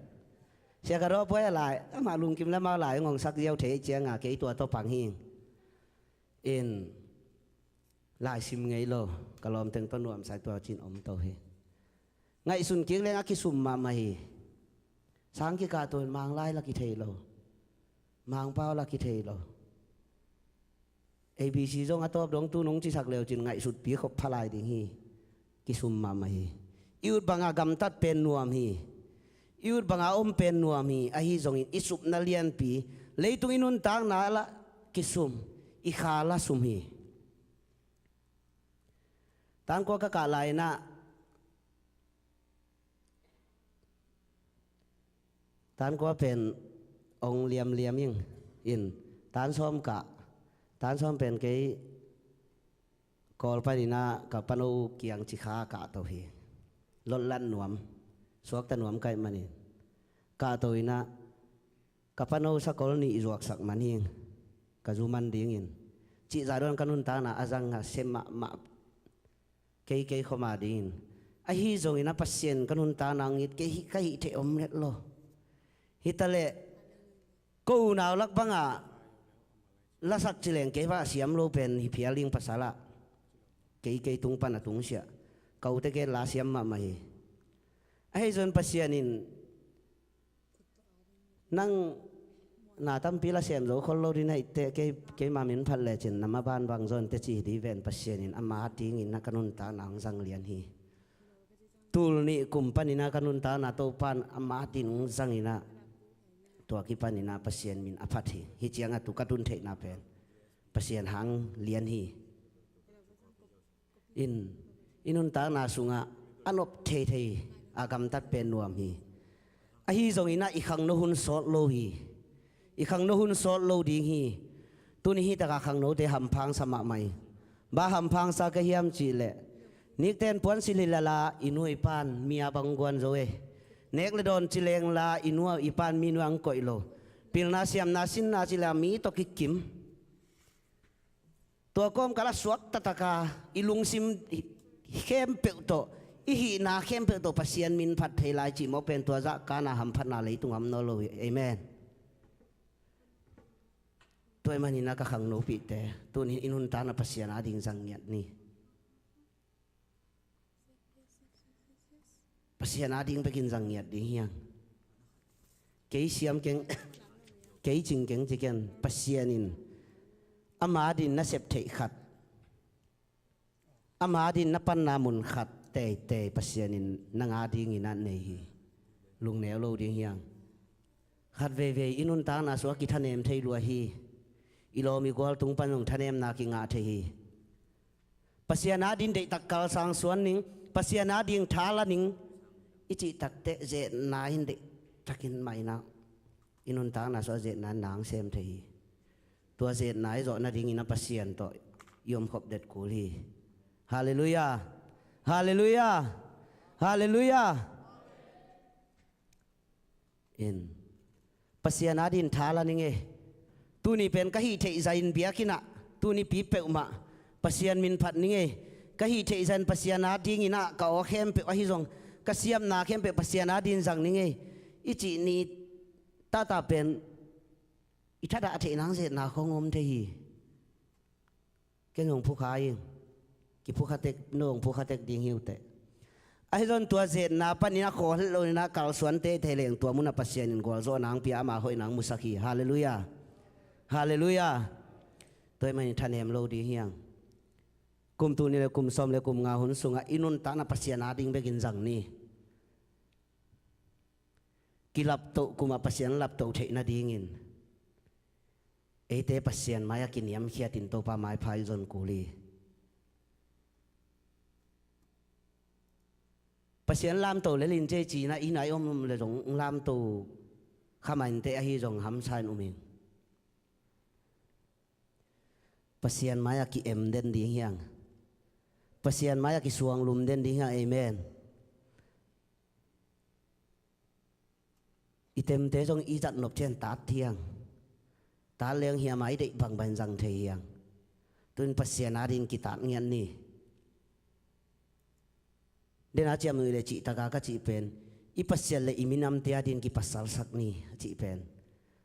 sia ka dawh puai a lai, amah lungkim le amau lai hong ongsak ziau thei ciangah kei tua tawh pang hi. In laisim ngei lo, ka lawmteng tawh nuamsa tua cin om to hi. Ngaihsun kik leng a kisum mahmah hi. Sang kikah tawh in Manglai la kithei lo. Mangpau la kithei lo. A B C zong a tawp dong tu nong cisak leu cin ngaihsutpi khop pha lai ding hi. Kisum mahmah hi. I ut banga gamtat pen nuam hi. I ut banga om pen nuam hi. Ahi zongin i supna lianpi, leitung i nuntakna lah kisum, i kha lah sum hi. Tangkua ka kah lai in ah, Tan kua pen ong liamliam ing in, tan sawm kah, tan sawm pen kei Kawl paninah ka pano kiang cikha kahto hi. Lotlat nuam, suakta nuam kaih manin kahto inah ka pano sakol nih zuaksak man hing, ka zu man dingin. Cihzah duan ka nuntakna a zang a sem mahmah kei, kei khoma dingin. Ahi zongin a Pasian ka nuntakna ngit kei hih ka hih theih om let lo. Hitaleh ko unau lak bangah lasak cileng kei vah siam lo pen hi phial ding pasalah. Kei, kei tung pan a tungsiah ka ute kei la siam mahmah hi. Ahi zongin Pasian in nang na tampi la sem zo khol lo ding na itte kei, keima min phat lecin na maban bang zon te ci hi di ven Pasian in ama dingin na ka nuntakna hong zang lian hi. Tul nih kum paninah ka nuntakna Topan ama din hong zanginah tua kipaninah Pasian min a phat hi. Hi ciangah tu ka tun theihna pen Pasian hang lian hi. In, i nuntakna sungah a nop theithei a gamtat pen nuam hi. Ahi zonginah i khangno hun sawt lo hi. I khangno hun sawt lo ding hi. Tuni hi takah khangnote hamphangsa mahmah hi. Ba hamphangsa ka hiam cihleh, nikten puan silhilala i nu i pan mi a bang guan zo e. Nek le dawn cileng la i nu i pan mi nu ang koih lo. Pilna siamna sinna cila mi tawh kikim. Tua kawmkal a suak tataka i lungsim khempeuh tawh, i hihna khempeuh tawh Pasian min phat thei lai cih mawk pen tua zah kana hamphatna leitung am naw lo hi. Amen. Tua i manina ka khangnopihte, tunin i nuntakna Pasian ading zang ngiat ni. Pasian ading bekin zang ngiat ding hiang. Kei siam keng, kei cing keng ci ken, Pasian in ama din na sep theih khat, ama din na panna mun khat teitei Pasian in nang adingin a nei hi. Lungneu lo ding hiang. Khat veivei i nuntakna sua kithanem thei lua hi. I lawm i gual tung pan zong thanemna kingah thei hi. Pasian ading deihtak kalsang suan ning, Pasian ading tha la ning i cih takteh zetna in deihtakin maina i nuntakna sua zetna in nang sem thei hi. Tua zetna i zawh nadingin a Pasian tawh i omkhop det kul hi. Halleluiah. Halleluiah. Halleluiah. In, Pasian adin tha la ning e. Tuni pen ka hih theih zahin biakinnah, tuni pi peuhmah Pasian min phat ning e. Ka hih theih zahin Pasian adinginah ka aw khempeuh ahi zong, ka siamna khempeuh Pasian adin zang ning e i cih ni tata pen i thadah theih nang zetna khong om thei hi. Ken hong phukha ing. Kiphukha tek, no hong phukha tek ding hi uh teh. Ahi zon tua zetna panin a khawl het loinah kalsuan teitei leng tua munah Pasian in gualzawhna hong pia ama hoihna hong musak hi. Halleluiah. Halleluiah. Tua i manin thanem lo ding hiang. Kum tul nih le kum sawm le kum nga hun sungah i nuntakna Pasian ading bekin zang ni. Kilaptoh kumah Pasian laptoh theih nadingin eite Pasian mai-ah kiniamkhiatin Topa maipha i zon kul hi. Pasian lamto lelin cei cina i nai om le zong lamto khamah inteh ahi zong hamsa in um ing. Pasian mai-ah ki-em den ding hiang. Pasian mai-ah kisuanglum den ding hiang. Amen. I temte zong i zat nop cian tat thiang. Tat leng hiam a i deih bangbang zang thei hiang. Tun Pasian adin kitat ngiat ni. Dena ciam nuih le cihtaka ka cih pen i Pasian le i minamte adin kipasalsak ni a cih pen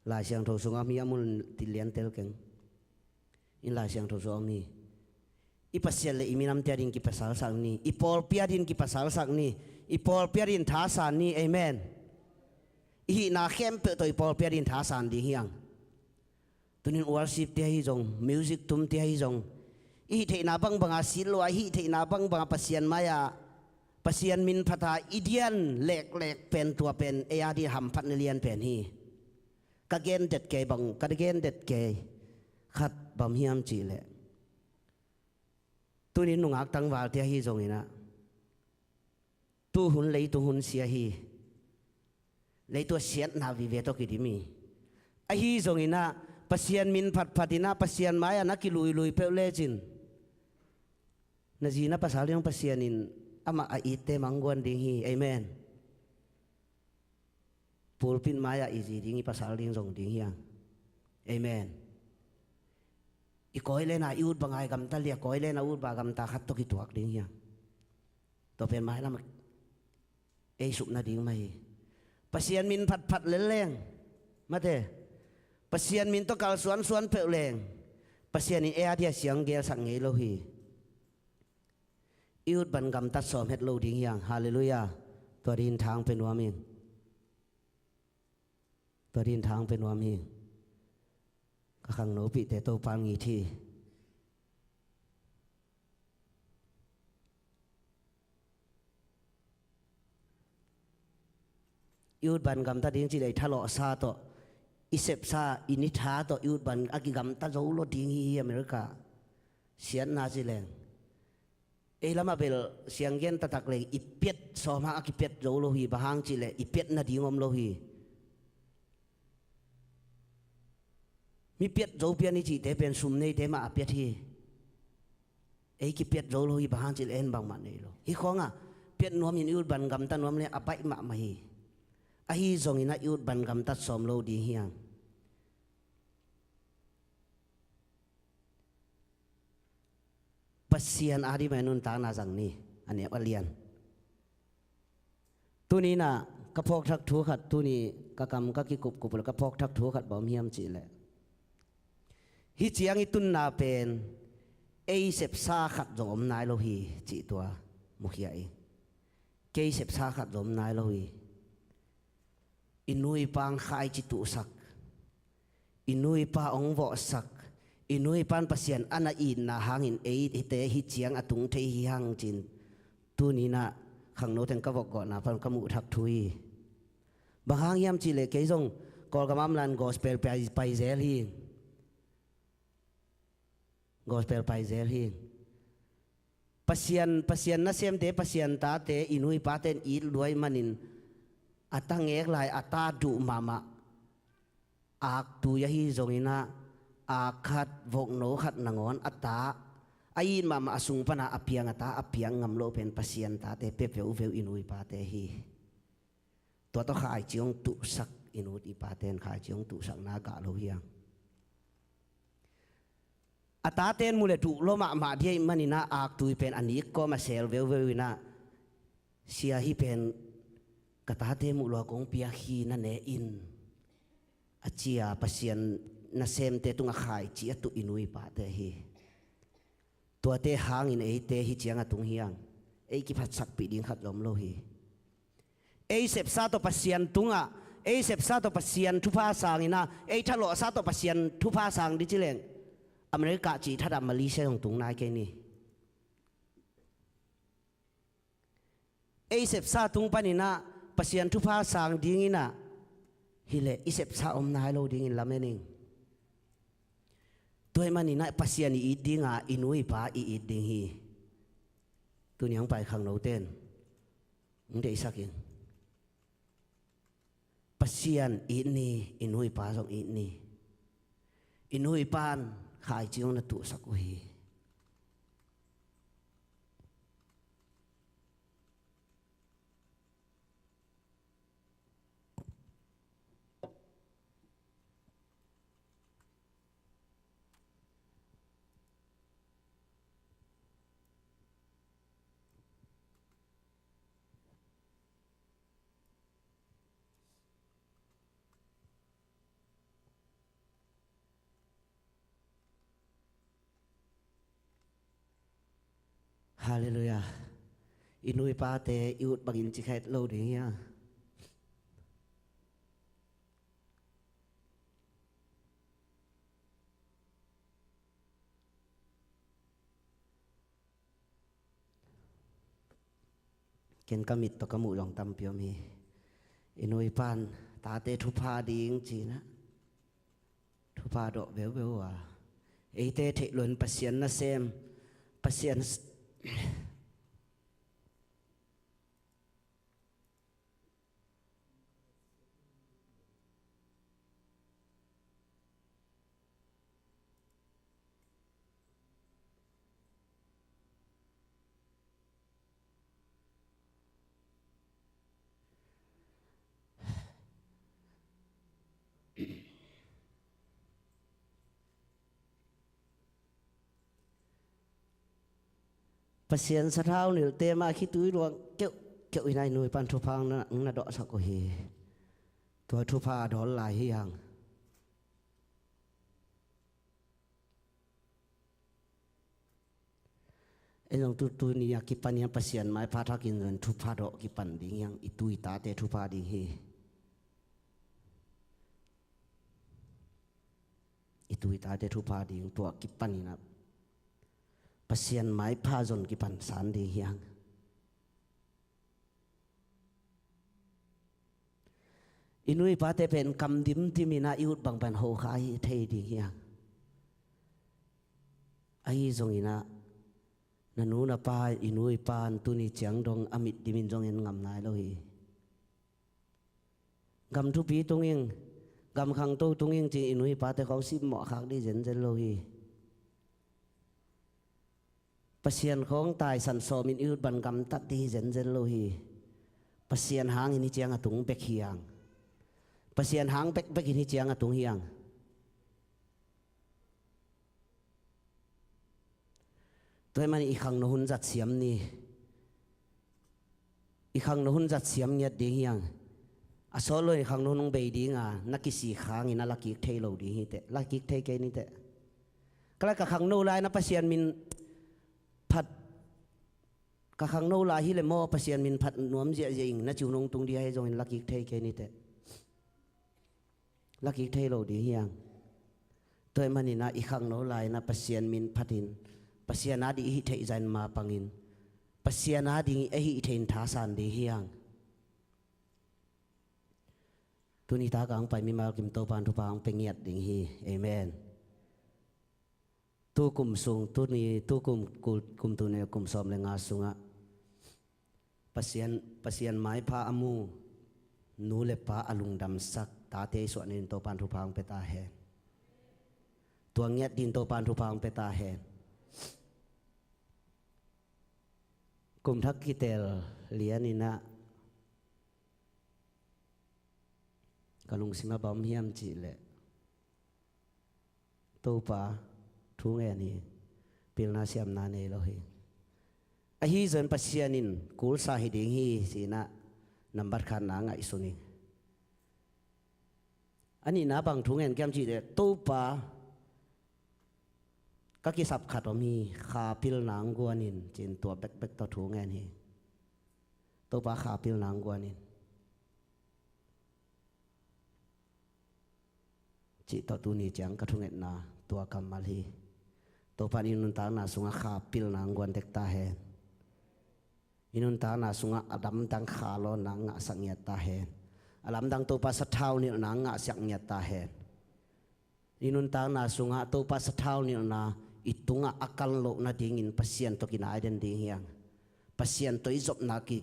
Lai Siangtho sungah mi a mun tilian tel keng. In Lai Siangtho sungah mi i Pasian le i minamte adin kipasalsak ni, i pawlpi adin kipasalsak ni, i pawlpi adin thasan ni. Amen. I hihna khempeuh tawh i pawlpi adin thasan ding hiang. Tunin worship te ahi zong, music tum te ahi zong, i hih theihna bangbanga sit lua, i hih theihna bangbanga Pasian mai-ah Pasian min phata i dian leklek pen tua pen ei adin hamphatna lian pen hi. Ka gen det kei bang, ka gen det kei khat bang hiam cihleh, tunin nungak tangvalte ahi zonginah tuhun leitung hun sia hi. Leitung a siatna vive tawh kidim hi. Ahi zongin ah Pasian min phatphat in ah Pasian mai-ah na kiluilui peuh lecin na zi na pasal ding Pasian in amah a itte mangguan ding hi. Amen. Pulpit mai-ah i zi ding i pasal ding zong ding hi hang. Amen. I kawi lena i ut banga i gamta leh, kawi lena ut banga gamta khat tawh kituak ding hi hang. Tua pen mailam ei sup nading mah hi. Pasian min phatphat lel leng, mate, Pasian min tawh kalsuansuan peuh leng, Pasian in ei a dia siang gelsak ngei lo hi. I ut bang gamtat sawm het lo ding hi hang. Halleluiah. Tua dingin thang pia nuam ing. Tua dingin thang pia nuam hi. Ka khangnopihte Topan ngit hi. I ut bang gamta ding ci leh i thalawhsa tawh, i sepsa, i nitha tawh i ut bang a kigamta zo lo ding hi, hi America. Siatna ci leng. Ei lamah bel sianggen taktak leng i piat sawmhang a kipiat zo lo hi, bang hang ci leh i piat nading om lo hi. Mi piat zo pian i cihte pen sum neite mah a piat hi. Ei kipiat zo lo hi, bang hang ci leh en bangmah nei lo. Hih khawngah piat nuamin i ut bang gamta nuam leh a baih mahmah hi. Ahi zongin ah i ut bang gamtat sawm lo ding hi hang. Pasian a ding mah nuntakna zang ni, a neu a lian. Tuni-in ah ka phawkthak thu khat, tuni ka kam ka kikupkup uh leh ka phawkthak thu khat bang om hiam cih leh, hih ciang i tunna pen ei sepsa khat zong om nai lo hi cih tua mukhia ing. Kei sepsa khat zong om nai lo hi. I nu i pa hong khaici tuhsak, i nu i pa hong vawhsak, i nu i pan Pasian a na itna hangin eite hih ciang a tung thei hi hang ci-in tuni-in ah khangno teng ka vokgawhna pan ka muhthak thu hi. Bang hang hiam cih leh kei zong Kawlgam a om lai-in gospel pai, pai zel hi. Gospel pai zel hi. Pasian, Pasian nasemte, Pasian tate, i nu i pate in it lua ahih manin a ta ngek lai, a ta duh mahmah. Aktui ahi zongin ah, ak khat, vokno khat nangawn a ta, a it mahmah a sung pana a piang, a ta a piang ngam loh pen Pasian tate pia veuveu i nu i pate hi. Tua tawh khaici hong tuhsak i nu i pate in khaici hong tuhsakna gah lo hi hang. A tate in mu leh duh lua mahmah ding ahih manin ah aktui pen a nik kawm a sel veuveu in ah, sia, hih pen ka tate muh lua kong piak hi, na ne in, a ci-a Pasian nasemte tungah khaici a tuh i nu i pate hi. Tuate hangin eite hih ciang a tung hi hang. Ei kiphatsakpih ding khat zong om lo hi. Ei sepsa tawh Pasian tungah, ei sepsa tawh Pasian thupha sangin ah, ei thalawhsa tawh Pasian thupha sang ding ci leng, America cih thadah Malaysia zong tung nai kei ni. Ei sepsa tung panin ah Pasian thupha sang dingin ah, hi leh i sepsa om nai lo dingin lamen ing. Tua ahih manin ah Pasian i it dinga, i nu i pa i it ding hi. Tuni hong pai khangnote in hong deihsak in. Pasian it ni, i nu i pa zong it ni. I nu i pan khaici hong na tuhsak uh hi. Halleluiah. I nu i pate i ut bangin ci kha het lo ding hia? Ken ka mit tawh ka muh zong tampi om hi. I nu i pan tate thupha ding ci-in ah, thupha dawh veuveu a, eite theih loin Pasian nasem, Pasian s-, Pasian sathau nilhte mah khitui luang keuhkeuh in a i nu i pa'n thupha na, na dawhsak uh hi. Tua thupha a dawn lai hi hang. Ei zong tu, tuni a kipan hiam Pasian maipha thakin zong thupha dawh kipan ding hiang, i tu i tate thupha ding hi. I tu i tate thupha ding tua kipan in a Pasian maipha zon kipan san ding hiang. I nu i pate pen kam dimdim in a i ut bang pen hokha hi thei ding hiang. Ahi zongin a na nu na pa, i nu i pa'n tuni ciang dong a mit dim in zong en ngam nai lo hi. Gam thupi tung ing, gam khangto tung ing ci-in i nu i pate khawng simmawh khak ding zenzen lo hi. Pasian khawng taisan sawmin i ut bang gamtat ding hi zenzen lo hi. Pasian hangin hi ciang a tung bek hiang. Pasian hang bekbek in hi ciang a tung hiang. Tua ahih manin i khangno hun zat siam ni. I khangno hun zat siam ngiat ding hiang. A sawt lo in i khangno hun hong bei ding a, na kisik hangin a lakik thei lo ding hi teh. Lakik thei kei ni teh. Ka lai ka khangno lai na Pasian min phat, ka khangno lai hi le maw Pasian min phat nuam ziahziah ing na ci hun hong tung ding ahi zongin lakik thei kei ni teh. Lakik thei lo ding hiang. Tua ahih manin a i khangno lai na Pasian min phatin, Pasian a ding i hih theih zah in mapangin, Pasian a ding i hih theih in thasan ding hiang. Tuni tak a hong pai mimal kim Topa'n thupha hong pia ngiat ding hi. Amen. Tu kum sung, tuni, tu kum, kum, kum tuni, kum sawm le nga sungah Pasian, Pasian maipha a mu nu le pa a lungdamsak tate i suah nadingin Topa'n thupha hong pia ta hen. Tua ngiat dingin Topa'n thupha hong pia ta hen. Kum thak kitel lian in a ka lungsim ah bang hiam cih leh Topa thu ngen hi, pilna siamna nei lo hi. Ahi zongin Pasian in kulsa hi ding hi ci-in a nambat khatna ngaihsun hi. A nihna bang thu ngen ka hiam cih leh Topa ka kisap khat om hi, kha pilna hong guan in ci-in tua bekbek tawh thu ngen hi. Topa kha pilna hong guan in cih tawh tuni ciang ka thungetna tua kammal hi. Topa'n i nuntakna sungah kha pilna hong guan tek ta hen. I nuntakna sungah a lamdang kha lawnna hong ngahsak ngiat ta hen. A lamdang Topa sathau nilhna hong ngahsak ngiat ta hen. I nuntakna sungah Topa sathau nilhna i tungah a kal loh nadingin Pasian tawh kinai den ding hiang. Pasian tawh i zopna ki,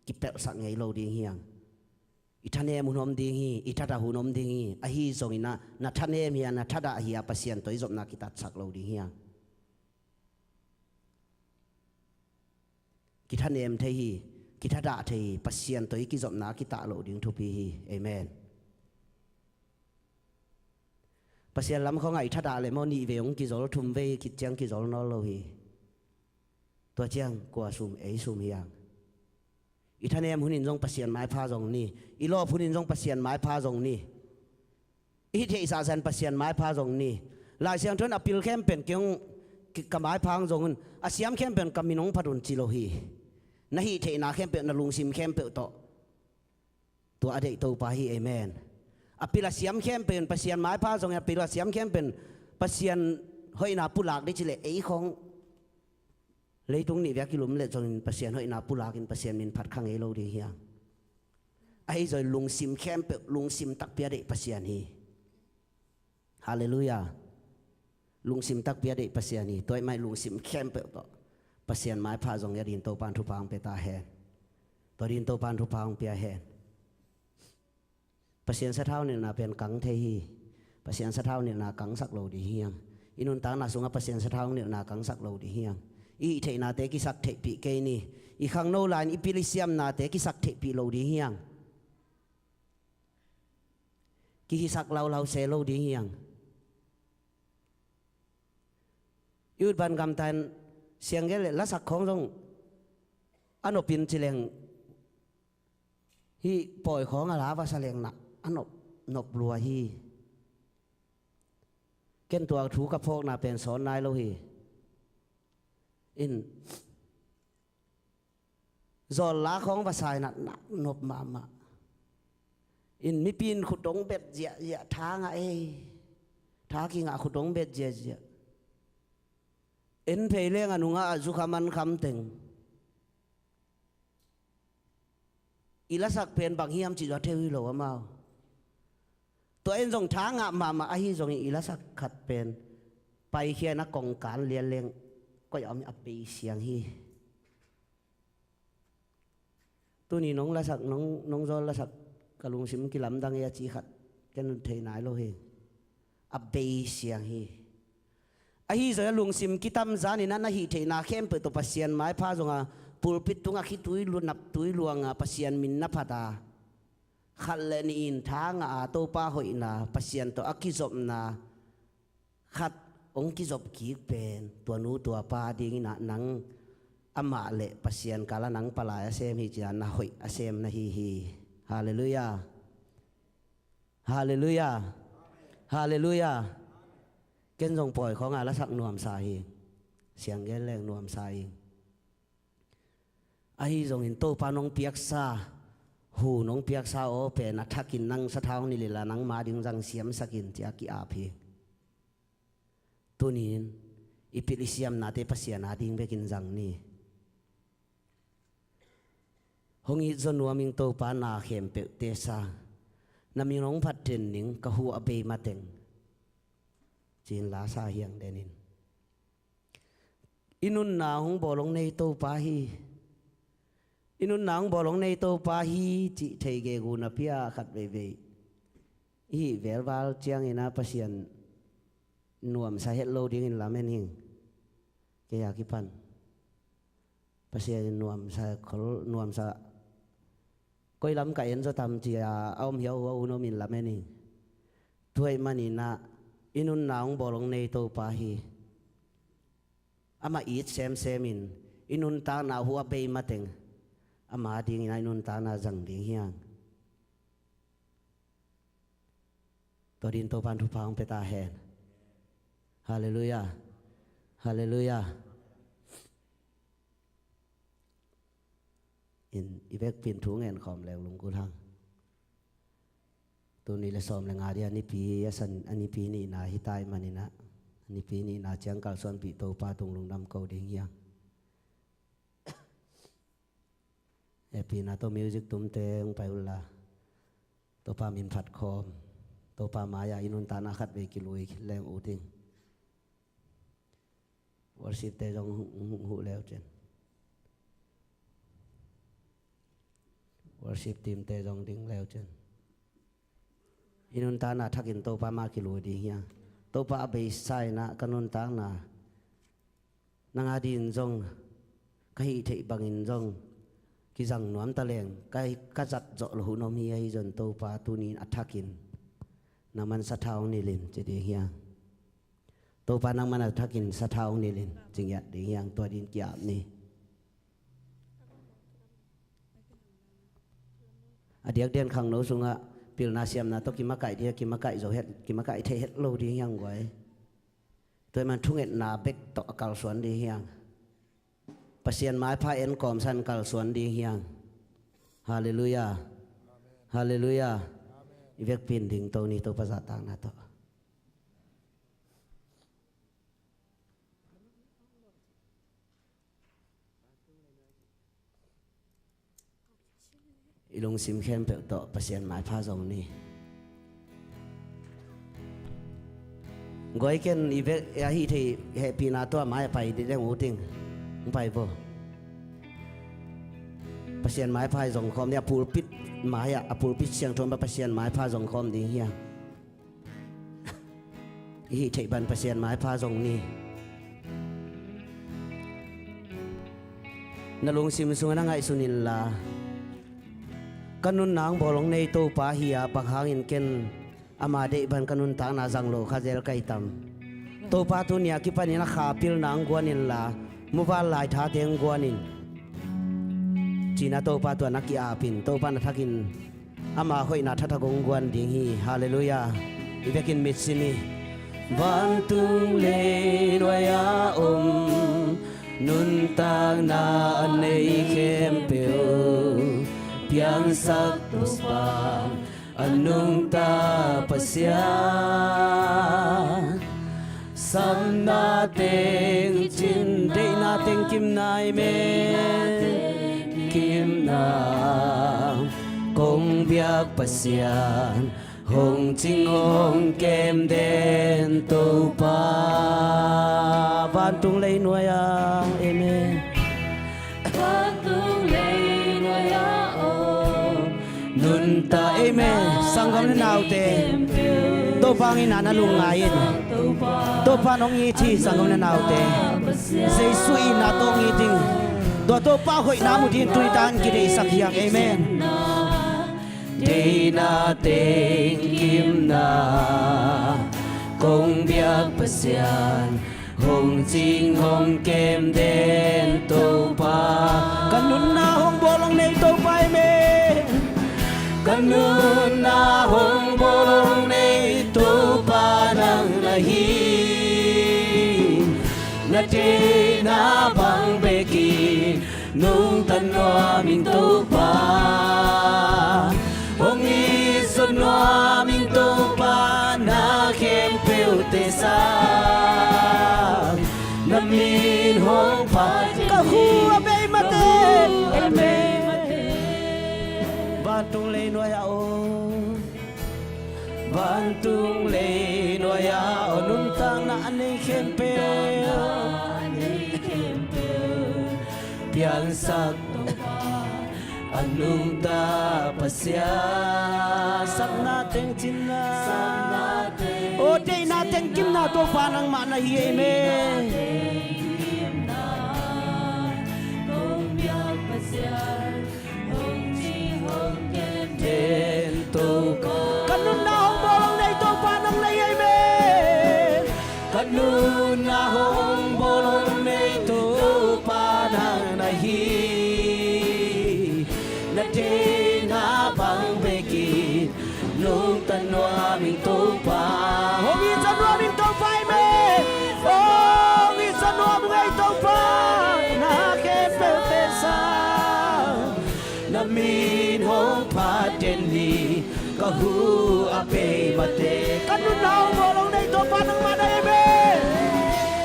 kipelhsak ngei lo ding hiang. I thanem hun om ding hi, i thadah hun om ding hi. Ahi zongin a na thanem hi a, na thadah hi a Pasian tawh i zopna kitatsak lo ding hiang. Kithanem thei hi, kithadah thei hi, Pasian tawh i kizopna kitah loh ding thupi hi. Amen. Pasian lam khawngah i thadah leh maw nih vei hong kizol, thum vei khit ciang kizol nawn lo hi. Tua ciang kua sum, ei sum hiang. I thanem hun in zong Pasian maipha zong ni. I lawp hun in zong Pasian maipha zong ni. I hih theih zahzah in Pasian maipha zong ni. Lai Siangtho in a pil khempeuh kei hong, ki, ka maipha hong zong un. A siam khempeuh ka min hong phat un ci lo hi. Na hih theihna khempeuh, na lungsim khempeuh tawh. Tua a deih Topa hi, amen. A pil a siam khempeuh in Pasian maipha zong in, a pil a siam khempeuh in Pasian hoihna pulak ding ci leh ei khawng leitung nih vei a kilum leh zongin Pasian hoihna pulakin Pasian min phat kha ngei lo ding hiang. Ahi zongin lungsim khempeuh, lungsim takpi a deih Pasian hi. Halleluiah. Lungsim takpi a deih Pasian hi. Tua ahih manin lungsim khempeuh tawh Pasian maipha zong hi a dingin Topa'n thupha hong pia ta hen. Tua dingin Topa'n thupha hong pia hen. Pasian sathau nilhna pen kang thei hi. Pasian sathau nilhna kangsak lo ding hiang. I nuntakna sungah Pasian sathau nilhna kangsak lo ding hiang. I hih theihnate kisak theihpih kei ni. I khangno lai-in i pil i siamnate kisak theihpih lo ding hiang. Kihisak laulau se lo ding hiang. I ut bang gamtat in Siang gen le lasak khawng zong a nopin ci leng, hih pawi khawng a la va sa leng na a nop, nop lua hi. Ken tua thu ka phawkna pen sawn nai lo hi. In, zawl la khawng va sa in na a nop mahmah. In, mipi in khut hong bet ziahziah, tha ngah ei, tha kingah khut hong bet ziahziah. En phei leng a nungah a zukham an kham teng. I lasak pen bang hiam cih zong a thei uh hi lo amau. Tua en zong tha ngah mahmah ahi zongin i lasak khat pen paikhia in a kongkan lian leng koi a om a bei siang hi. Tuni nong lasak, nong, nong zawl lasak ka lungsim kilamdang e a ci khat ken thei nai lo hi. A bei siang hi. Ahi zongin a lungsim kitamzan in a na hih theihna khempeuh tawh Pasian maipha zong a, pulpit tungah khitui lu-, naptui luang a Pasian min na phat a, khat le nih in tha ngah a Topa hoihna, Pasian tawh a kizopna khat hong kizop kik pen tua nu tua pa dingin a nang amah le Pasian kal a nang palai a sem hi ci-a na hoih a sem na hi hi. Halleluiah. Halleluiah. Halleluiah. Ken zong pawi khawng a lasak nuamsa hi. Siang gen leng nuamsa hi. Ahi zongin Topa nong piaksa, hu nong piaksa aw pen a thakin nang sathau nilh in la nangma ding zang siamsakin ci-a ki-ap hi. Tuni-in i pilh i siamnate Pasian a ding bekin zang ni. Hong it zaw nuam ing Topa na khempeuhte sang. Na min hong phat den ning ka hu a bei mateng. Ci-in la sa hiang den in. I nunna hong bawl hong nei Topa hi. I nunna hong bawl hong nei Topa hi cih thei gegu napi-a khat veivei i hih velval ciangin a Pasian nuamsa het lo dingin lamen hing. Kei a kipan Pasian in nuamsa khol, nuamsa koi lam ka en zaw tam ci-a a om hiauhuau hun om in lamen hing. Tua ahih manin a i nunna hong bawl hong nei Topa hi. Amah it semsem in i nuntakna hu a bei mateng ama dingin a i nuntakna zang ding hiang. Tua dingin Topan thupha hong pia ta hen. Halleluiah. Halleluiah. In i vekpi in thu ngen khawm leng lunggulh hang. Tuni le sawm le nga dia nipi a san a nipi nihna hi ta ahih manin a nipi nihna ciang kalsuanpih Topa tung lungdam ko ding hiang. Hehpihna tawh music tumte hong pai unla Topa min phat khawm, Topa mai-ah i nuntakna khatvei kilui leng ut ing. Worship-te zong hong huh leu cin. Worship team-te zong ding leu cin. I nuntakna thakin Topa ma kilui ding hiang. Topa a beisa in a ka nuntakna nang a dingin zong ka hih theih bangin zong kizang nuam ta leng ka, ka zat zawh loh hun om hi. Ahi zong Topa tuni-in a thakin nangman sathau hong nilh in ci ding hiang. Topa nangman a thakin sathau hong nilh in ci ngiat ding hiang. Tua dingin ki-ap ni. A diakdiakin khangno sungah pilna siamna tawh kimakaih ding, kimakaih zo het, kimakaih thei het lo ding hiang guai. Tua ahih manin thungetna bek tawh a kalsuan ding hiang. Pasian maipha en kawmsan kalsuan ding hiang. Halleluiah. Halleluiah. I vekpi in dingto ni Topa zahtakna tawh. I lungsim khempeuh tawh Pasian maipha zong ni. Guai ken i vek, a hih theih hehpihna tawh a mai-ah pai dih leng ut ing. Hong pai vo. Pasian maipha zong khawm ni, a pulpit mai-ah, a pulpit siangtho-ah Pasian maipha zong khawm ding hiang. I hih theih bang Pasian maipha zong ni. Na lungsim sungah na ngaihsun inla, ka nunna hong bawl hong nei Topa hi-a, bang hangin ken ama deih bang ka nuntakna zang loh kha zel ka hi tam? Topa tuni-a kipanin a kha pilna hong guan inla, Muval lai tha teng guanin, cina Topa tua na ki-apin, Topa na thakin ama hoihna thathak hong guan ding hi. Halleluiah. I vekin mitsim hi. Vantung leinuai a om, nuntakna a nei khempeuh piangsak Topa, a nungta Pasian. Sapna teng cin, deihna teng kimna, amen. Kimna kong biak Pasian, hong cing hong kem den Topa. Vantung leinuai a, amen. Vantung leinuai a om, nunta, amen. Sanggam le naute, Topa hong itna na lungngai in. Topa hong it hi, sanggam le naute. Jesu itna tawh hong it ding, tua Topa hoihna mu ding tuni tan kideihsak hi hang, amen. Deihna teng kimna kong biak Pasian, hong cing hong kem den Topa. Ka nunna hong bawl hong nei Topa, amen. Ka nunna hong bawl hong nei Topa nang na hi. Na deihna bang bekin nungta nuam ing Topa. Hong it zaw nuam ing Topa, na khempeuh tesa. Na min hong phat, ka hu a bei mate. Amen. Vantung leinuai a om, vantung leinuai a om, nuntakna a nei khempeuh piangsak Topa, a nungta Pasian. Sapna teng cinna, o, deihna teng kimna Topa nangmah na hi, amen. Ka nunna hong bawl hong nei Topa nang na hi, amen. Ka nunna hong bawl hong nei Topa nang na hi. Na deihna bang bekin nungta nuam ing Topa. Hong it zaw nuam ing Topa, amen. Hong it zaw nuam ing Topa, na khempeuh tesa. Na min hong phat den ni, ka hu a bei mate. Ka nunna hong bawl hong nei Topa nangmah na hi, amen.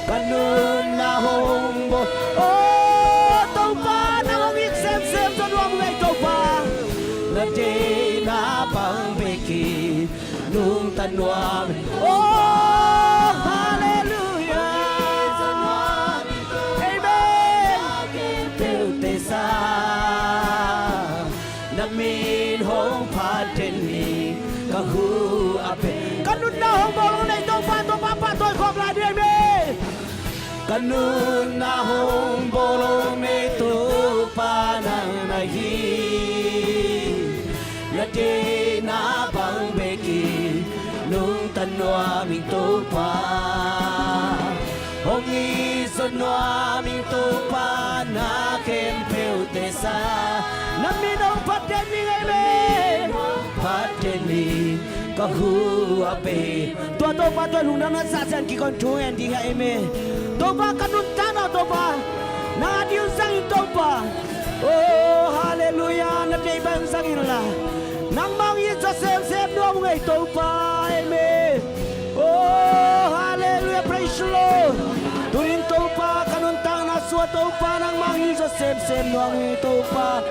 Ka nunna hong bawl, o Topa, nang hong it semsem zaw nuam ing Topa. Na deihna bang bekin nungta nuam. O, halleluiah. Amen. Tesa, na min hong phat den ni, ka hu a bei. Ka nunna hong bawl hong nei Topa, Topa pahtawi khawm lai ding, amen. Ka nunna hong bawl hong nei Topa nang na hi. Na deihna bang bekin nungta nuam ing Topa. Hong it zaw nuam ing Topa, na khempeuh tesa. Na min hong phat den ni, amen. Phat den ni, ka hu a bei. Tua Topa tua lungdamna sahsian kikon thu ngen ding a, amen. Topa ka nuntakna Topa, nang a ding zang in Topa. O, halleluiah, na deih bang zang inla. Nangmah hong it zaw semsem nuam ung ei Topa, amen. O, halleluiah, praise the Lord. Tunin Topa ka nuntakna sua Topa nangmah hong it zaw semsem nuam ung ei Topa.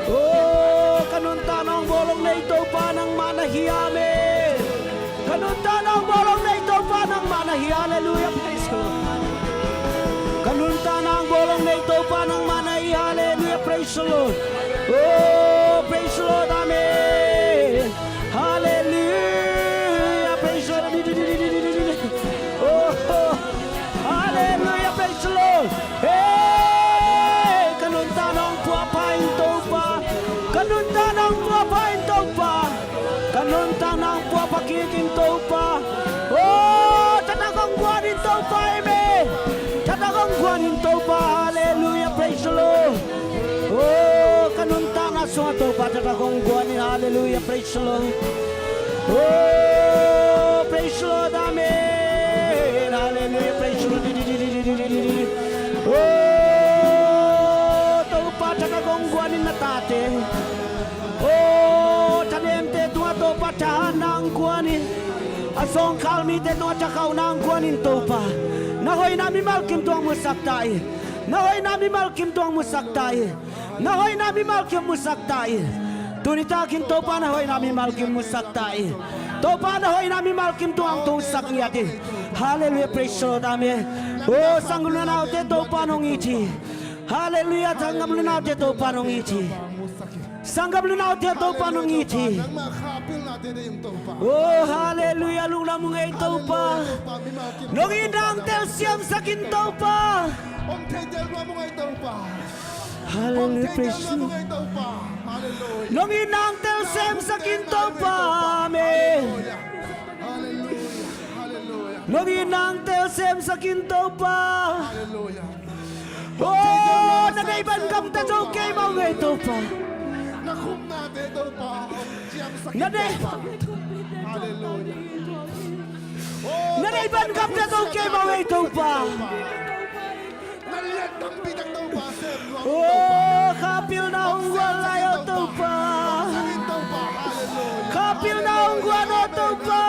O, ka nuntakna hong bawl hong nei Topa nangmah na hi, amen. Ka nuntakna hong bawl hong nei Topa nangmah na hi, halleluiah, praise the Lord. Ka nuntakna hong bawl hong nei Topa nangmah na hi, halleluiah, praise the Lord. Oh, praise the Lord, amen. Halleluiah, praise the Lord. Oh, halleluiah, praise the Lord. Hey, ka nuntakna hong puahpha in Topa. Ka nuntakna hong puahpha in Topa. Ka nuntakna hong puahpha kik in Topa. Oh, thatak hong guan in Topa, amen. Thatak hong guan in Topa. Tata kong guan in, hallelujah, praise the Lord. Oh, praise the Lord, amen. Hallelujah, praise the Lord. Oh, Topa, tata kong guan in na tate. Oh, thanemte tungah Topa, thahatna hong guan in. A zawngkhal mite tungah thakhauhna hong guan in Topa. Na hoihna mimal kim tungah musak ta in. Na hoihna mimal kim tungah musak ta in. Na hoihna mimal kim musak ta in. Tuni takin Topa na hoihna mimal kim musak ta in. Topa na hoihna mimal kim tungah hong tungsak ngiat in. Hallelujah, praise the Lord, amen. Oh, sanggam le naute Topa nong it hi. Hallelujah, sanggam le naute Topa nong it hi. Sanggam le naute Topa nong it hi. Oh, hallelujah, lungdam ung ei Topa. Nong itna hong telsiamsak in Topa. Hallelujah, praise the Lord. Nong itna hong telsiamsak in Topa. Amen. Nong itna hong telsiamsak in Topa. Oh, na deih bang gamta zo kei mah ung ei Topa. Na deih Na deih bang gamta zo kei mah ung ei Topa. Oh, kha pilna hong guan lai aw Topa. Kha pilna hong guan aw Topa.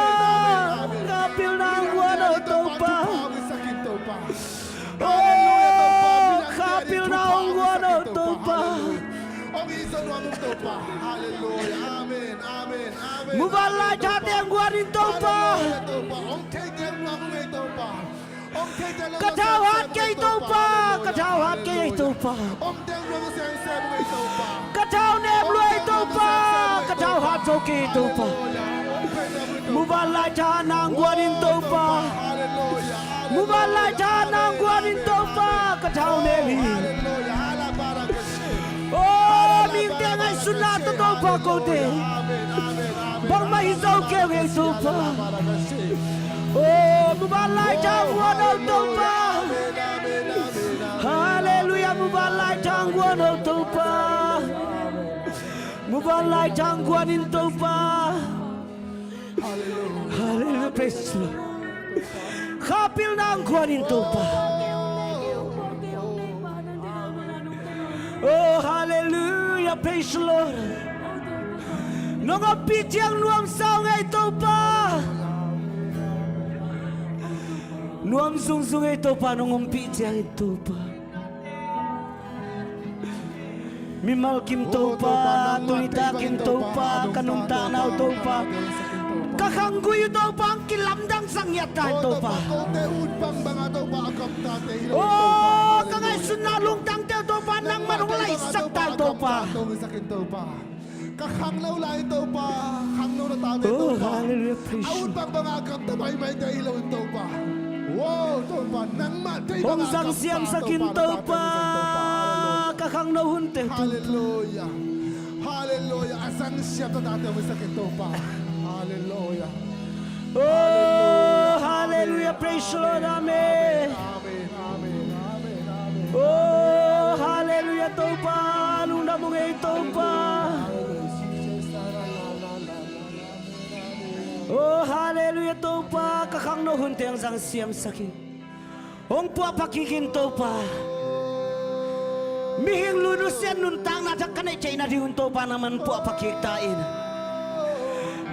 Kha pilna hong guan aw Topa. Oh, kha pilna hong guan aw Topa. Hallelujah. Amen. Amen. Amen. Muvanlai thate hong guan in Topa. Hallelujah, Topa. Hong thei kei hong guan aw Topa. Ka thau hat kei Topa, ka thau hat kei Topa. Ka thau nem lua ei Topa, ka thau hat zo kei Topa. Muvanlai thahatna hong guan in Topa. Muvanlai thahatna hong guan in Topa, ka thau nem hi. Oh, mihingte ngaihsutna tawh Topa kote bangmah hi zo kei ung ei Topa. Oh, muvanlai tha hong guan aw Topa. Hallelujah, muvanlai tha hong guan aw Topa. Muvanlai tha hong guan in Topa. Hallelujah, praise the Lord. Kha pilna hong guan in Topa. Oh, hallelujah, praise the Lord. Nong ompih ciang nuamsa ung ei Topa. Nuam zungzung ei Topa, nong ompih ciangin Topa. Mimal kim Topa, tuni takin Topa, ka nuntakna uh Topa, ka khanggui uh Topa hong kilamdangsak ngiat ta in Topa. Oh, ka ngaihsutna lungtangte uh Topa, nangmah hong laisak ta in Topa. Ka khangno lai Topa, khangno na ta ve Topa. Hallelujah, praise you. A ut bangbang a gamta maimaite hi lo in Topa. Wow, Topa, nangmah thei bang a gamta Topa, hong zangsiamsak in Topa. Ka khangno hunte Topa. Hallelujah. Hallelujah. A zangsiam tatate hong hisak in Topa. Hallelujah. Oh, hallelujah, praise the Lord, amen. Amen, amen, amen, amen. Oh, hallelujah, Topa, lungdam ung ei Topa. Oh, hallelujah, Topa, ka khangno hunte hong zangsiamsak in. Hong puahpha kik in Topa. Mihing lui nusia nuntakna thak ka neih theih nading un Topa nangman puahpha kik ta in.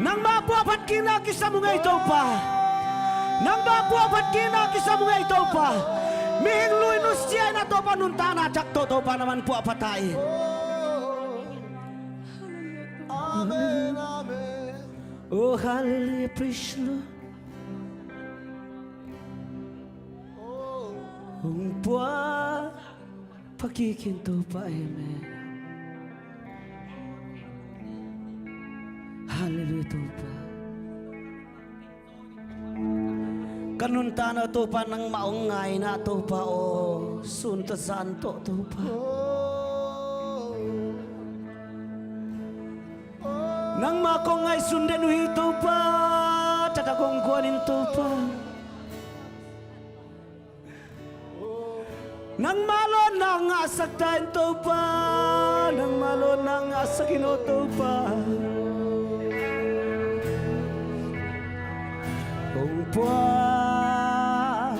Nangmah puahphat kikna kisam ung ei Topa. Nangmah puahphat kikna kisam ung ei Topa. Mihing lui nusia in a Topa nuntakna thak tawh Topa nangman puahpha ta in. Amen, amen. Oh, hallelujah, praise the Lord. Hong puahpha kik in Topa, amen. Hallelujah, Topa. Ka nuntakna Topa nangmah hong ngaina Topa aw, sun tawh zan tawh Topa. Nangmah kong ngaihsun den uh hi Topa, tata kong guan in Topa. Nangmah lawhna ngahsak ta in Topa, nangmah lawhna ngahsak in aw Topa. Hong puah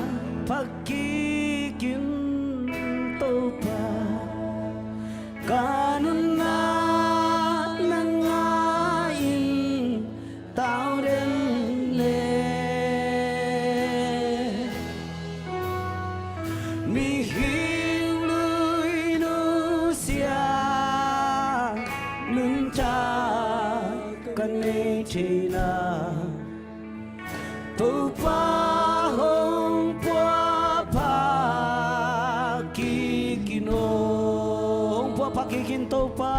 phak kik in Topa, ka nunna na ngai in tau den le. Mihing lui nusia nuntak ka nei theihna, Topa hong puah phak kik in aw. Hong puah phak kik in Topa.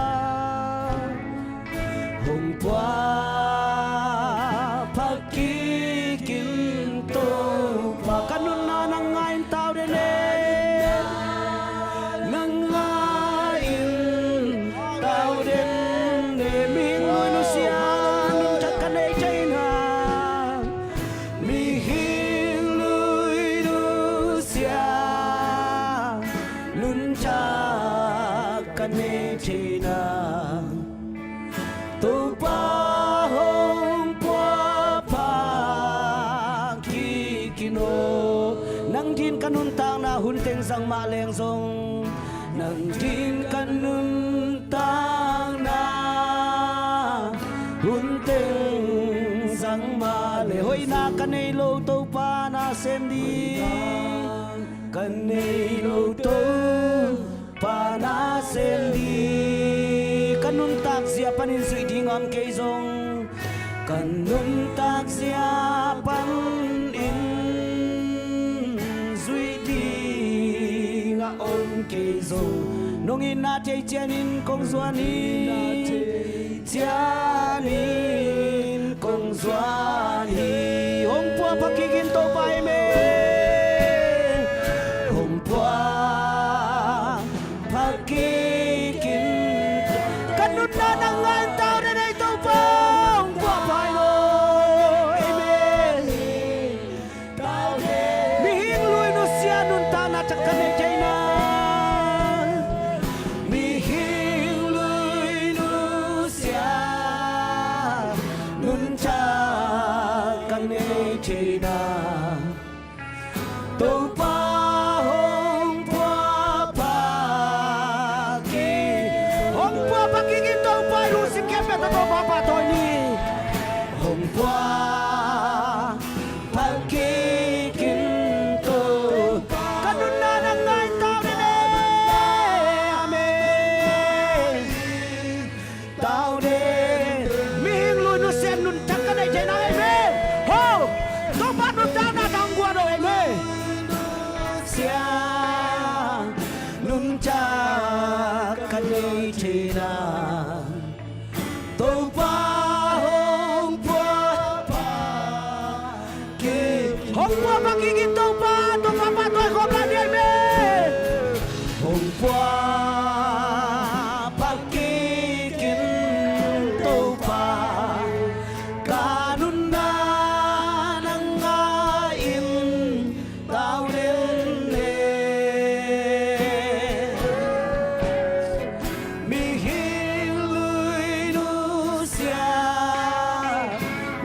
Hong puah phak kik in Topa, ka nunna na ngai in tau den e. Na ngai in tau den e. Mihing lui nusia nuntak ka nei theihna, mihing lui nusia nuntak ka nei theihna, Topa hong puah phak kik in aw. Nang ding ka nuntakna hun teng zang mah leng zong, nang ding ka nuntakna hun teng zang mah leh, hoihna ka nei lo Topa na sem ding, ka nei lo Topa na sem ding. Ka nuntak zia panin zuih ding a om kei zong, ka nuntak zia panin zuih ding a om kei zong, nong itna thei ciangin kong zuan hi, ciangin kong zuan hi. Hong puah phak kik in Topa, amen. Hong puah phak kik in. Ka nunna na ngai in tau den e Topa, hong puah phak in aw, amen. Mihing lui nusia nuntakna tak ka nei theihna, mihing lui nusia nuntak ka nei theihna, Topa hong puah phak kik, hong puah phak kik in Topa, i lungsim khempeuh tawh Topa pahtawi ni. Hong puah phak kik in Topa, ka nunna na ngai in tau den e. Amen. Tau den. Mihing lui nusia nuntak ka nei theihna, amen. Ho! Topa nuntakna tawh hong guan aw, amen. Sia nuntak ka nei theihna, Topa hong puah phak kik, hong puah phak kik in Topa, Topa pahtawi khawm lai ni, amen. Hong puah phak kik in Topa, ka nunna na ngai in tau den e. Mihing lui nusia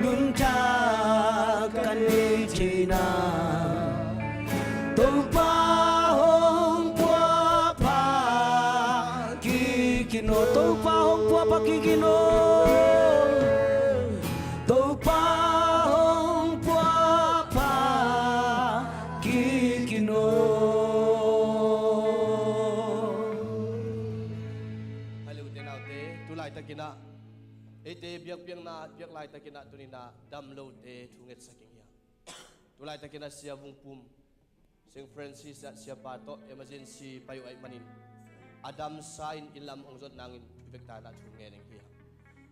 nuntak ka nei theihna, Topa hong puah phak kik in aw, Topa hong puah phak kik in aw. Topa hong puah phak kik in aw. Hai le ute naute, tu laitakin ah eite biakpiakna piak laitakin ah tuni-in ah damlote thu ngetsak ing hi hang. Tu laitakin ah Sia Vung Pum, Saint Francis ah siapa tawh emergency pai uh ahih manin a damsa in inn lam hong zot nangin i vekpi-in ah thu ngen ing hi hang.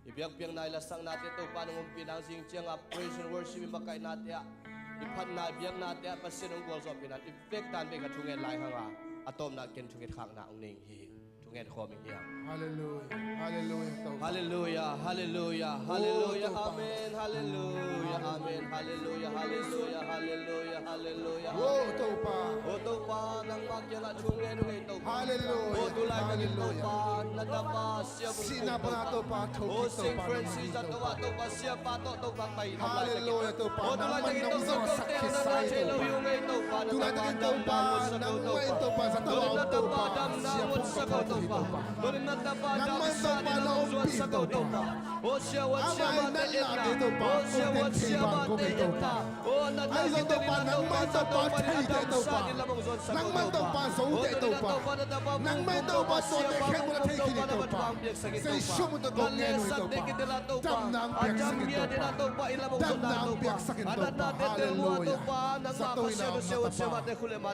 I biakpiakna, i lasaknate Topa nong ompih nang, zing ciang a praise and worship i makaihnate ah, i phatna, i biaknate ah Pasian hong gualzawhpih in ah i vekpi-in ah thu ngen lai hang a, a tawpna ken thungetkhakna hong nei ing hi. Thungen khawm ing hi hang. Halleluia. Halleluia, Topa. Halleluia, halleluia, halleluia. Oh, Topa. Amen. Halleluia, amen. Halleluia, halleluia, halleluia, halleluia. Oh, Topa. Oh, Topa, nangmah Halleluia. Halleluia. Sihna pana Topa, thokik Topa, nang hi Topa. Halleluia Topa, nangmah in nong zong sakhi sa hi Topa. Tulaitakin Topa, nangmah in Topa, zatawh a om Topa, siaphung pathawh hi Topa. Nangmah in Topa na ompih hi Topa. Amah in na lak hi Topa, kong ten thei bang kong hi Topa. Ahi zong Topa, nangmah in Topa thei teh Topa. Nangmah in Topa zo teh Topa. Nangmah in Topa tuate khempeuh na thei khin hi Topa. Jesu min tawh kong ngen uh hi Topa. Damna hong piaksak in Topa. Damna hong piaksak in Topa. Halleluia. Zato in a om na Topa. Na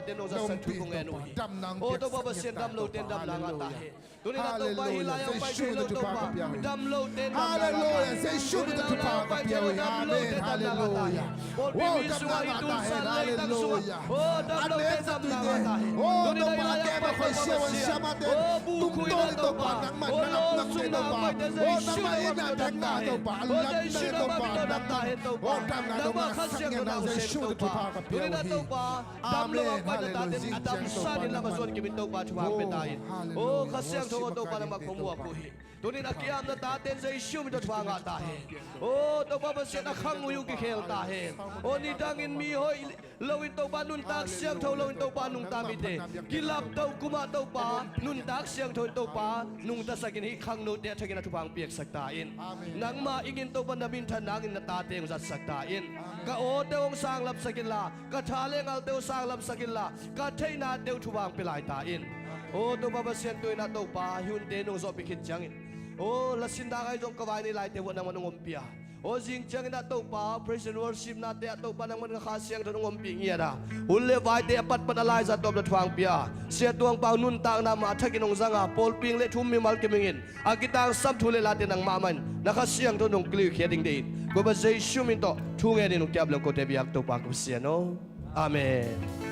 ompih in Topa. Damna hong piaksak in Topa. Halleluia. Tuni in ah Topa, hih lai-ah pai thei lo Topa, dam lote in damna ngah ta hen. Tuni in ah lai-ah pai thei lo dam lote in damna ngah ta hen. Pawlpi mi sungah, i tun san leitang sungah, oh, dam lote in damna ngah ta hen. Tuni in ah hih lai-ah pai Topa Pasian, oh, bukhuh in ah Topa, oh, lo sung na ah paite Jesu nangmah in tawh dam ta hen. Oh, Jesu nangmah in tawh dam ta hen Topa. Nangmah Kha Siangtho na hong sem Topa. Tuni in ah Topa, dam lo a pai na tate a damsan in lam a zuan kim in Topa thupha pia ta in. Oh, Kha Siangtho aw Topa, nangmah kong muak uh hi. Tuni in a ki-apna tate in Jesu min tawh thupha ngah ta hen. Oh, Topa Pasian, a khang uh kikhel ta hen. Oh, nidang in mi hoih lo in Topa nuntak siangtho lo in Topa nungta mite kilapto kum ah Topa nuntak siangtho in Topa nungtasak in hih khangnote a thakin a thupha hong piaksak ta in. Nangmah ing in Topa na minthan nangin na tate hong zatsak ta in. Ka awte hong sanglamsak inla, ka tha le ngalte uh sanglamsak inla, ka theihnate uh thupha hong pia lai ta in. Oh, Topa Pasian, tu in ah Topa, hih hunte nong zawhpih khit ciangin, oh, lasinna ngai zong ka vai nei laite uh ah nangmah in hong ompih a. Oh, zing ciangin ah Topa, praise and worship nate ah Topa, nangmah in ka Kha Siangtho in hong ompih ngiat a. Hun le vaite a patpat a laizat tawp na thupha hong pia. Sia Tuang Pau nuntakna mah a thakin hong zang a, pawlpi ing le thu-um mimal kim ing in, a kitangsam thu le late nangmah mah in na Kha Siangtho in hong kilikhia ding deih in, Topa Jesu min tawh thu ngen in hong ki-ap leng kote biak Topa ka Pasian aw. Amen.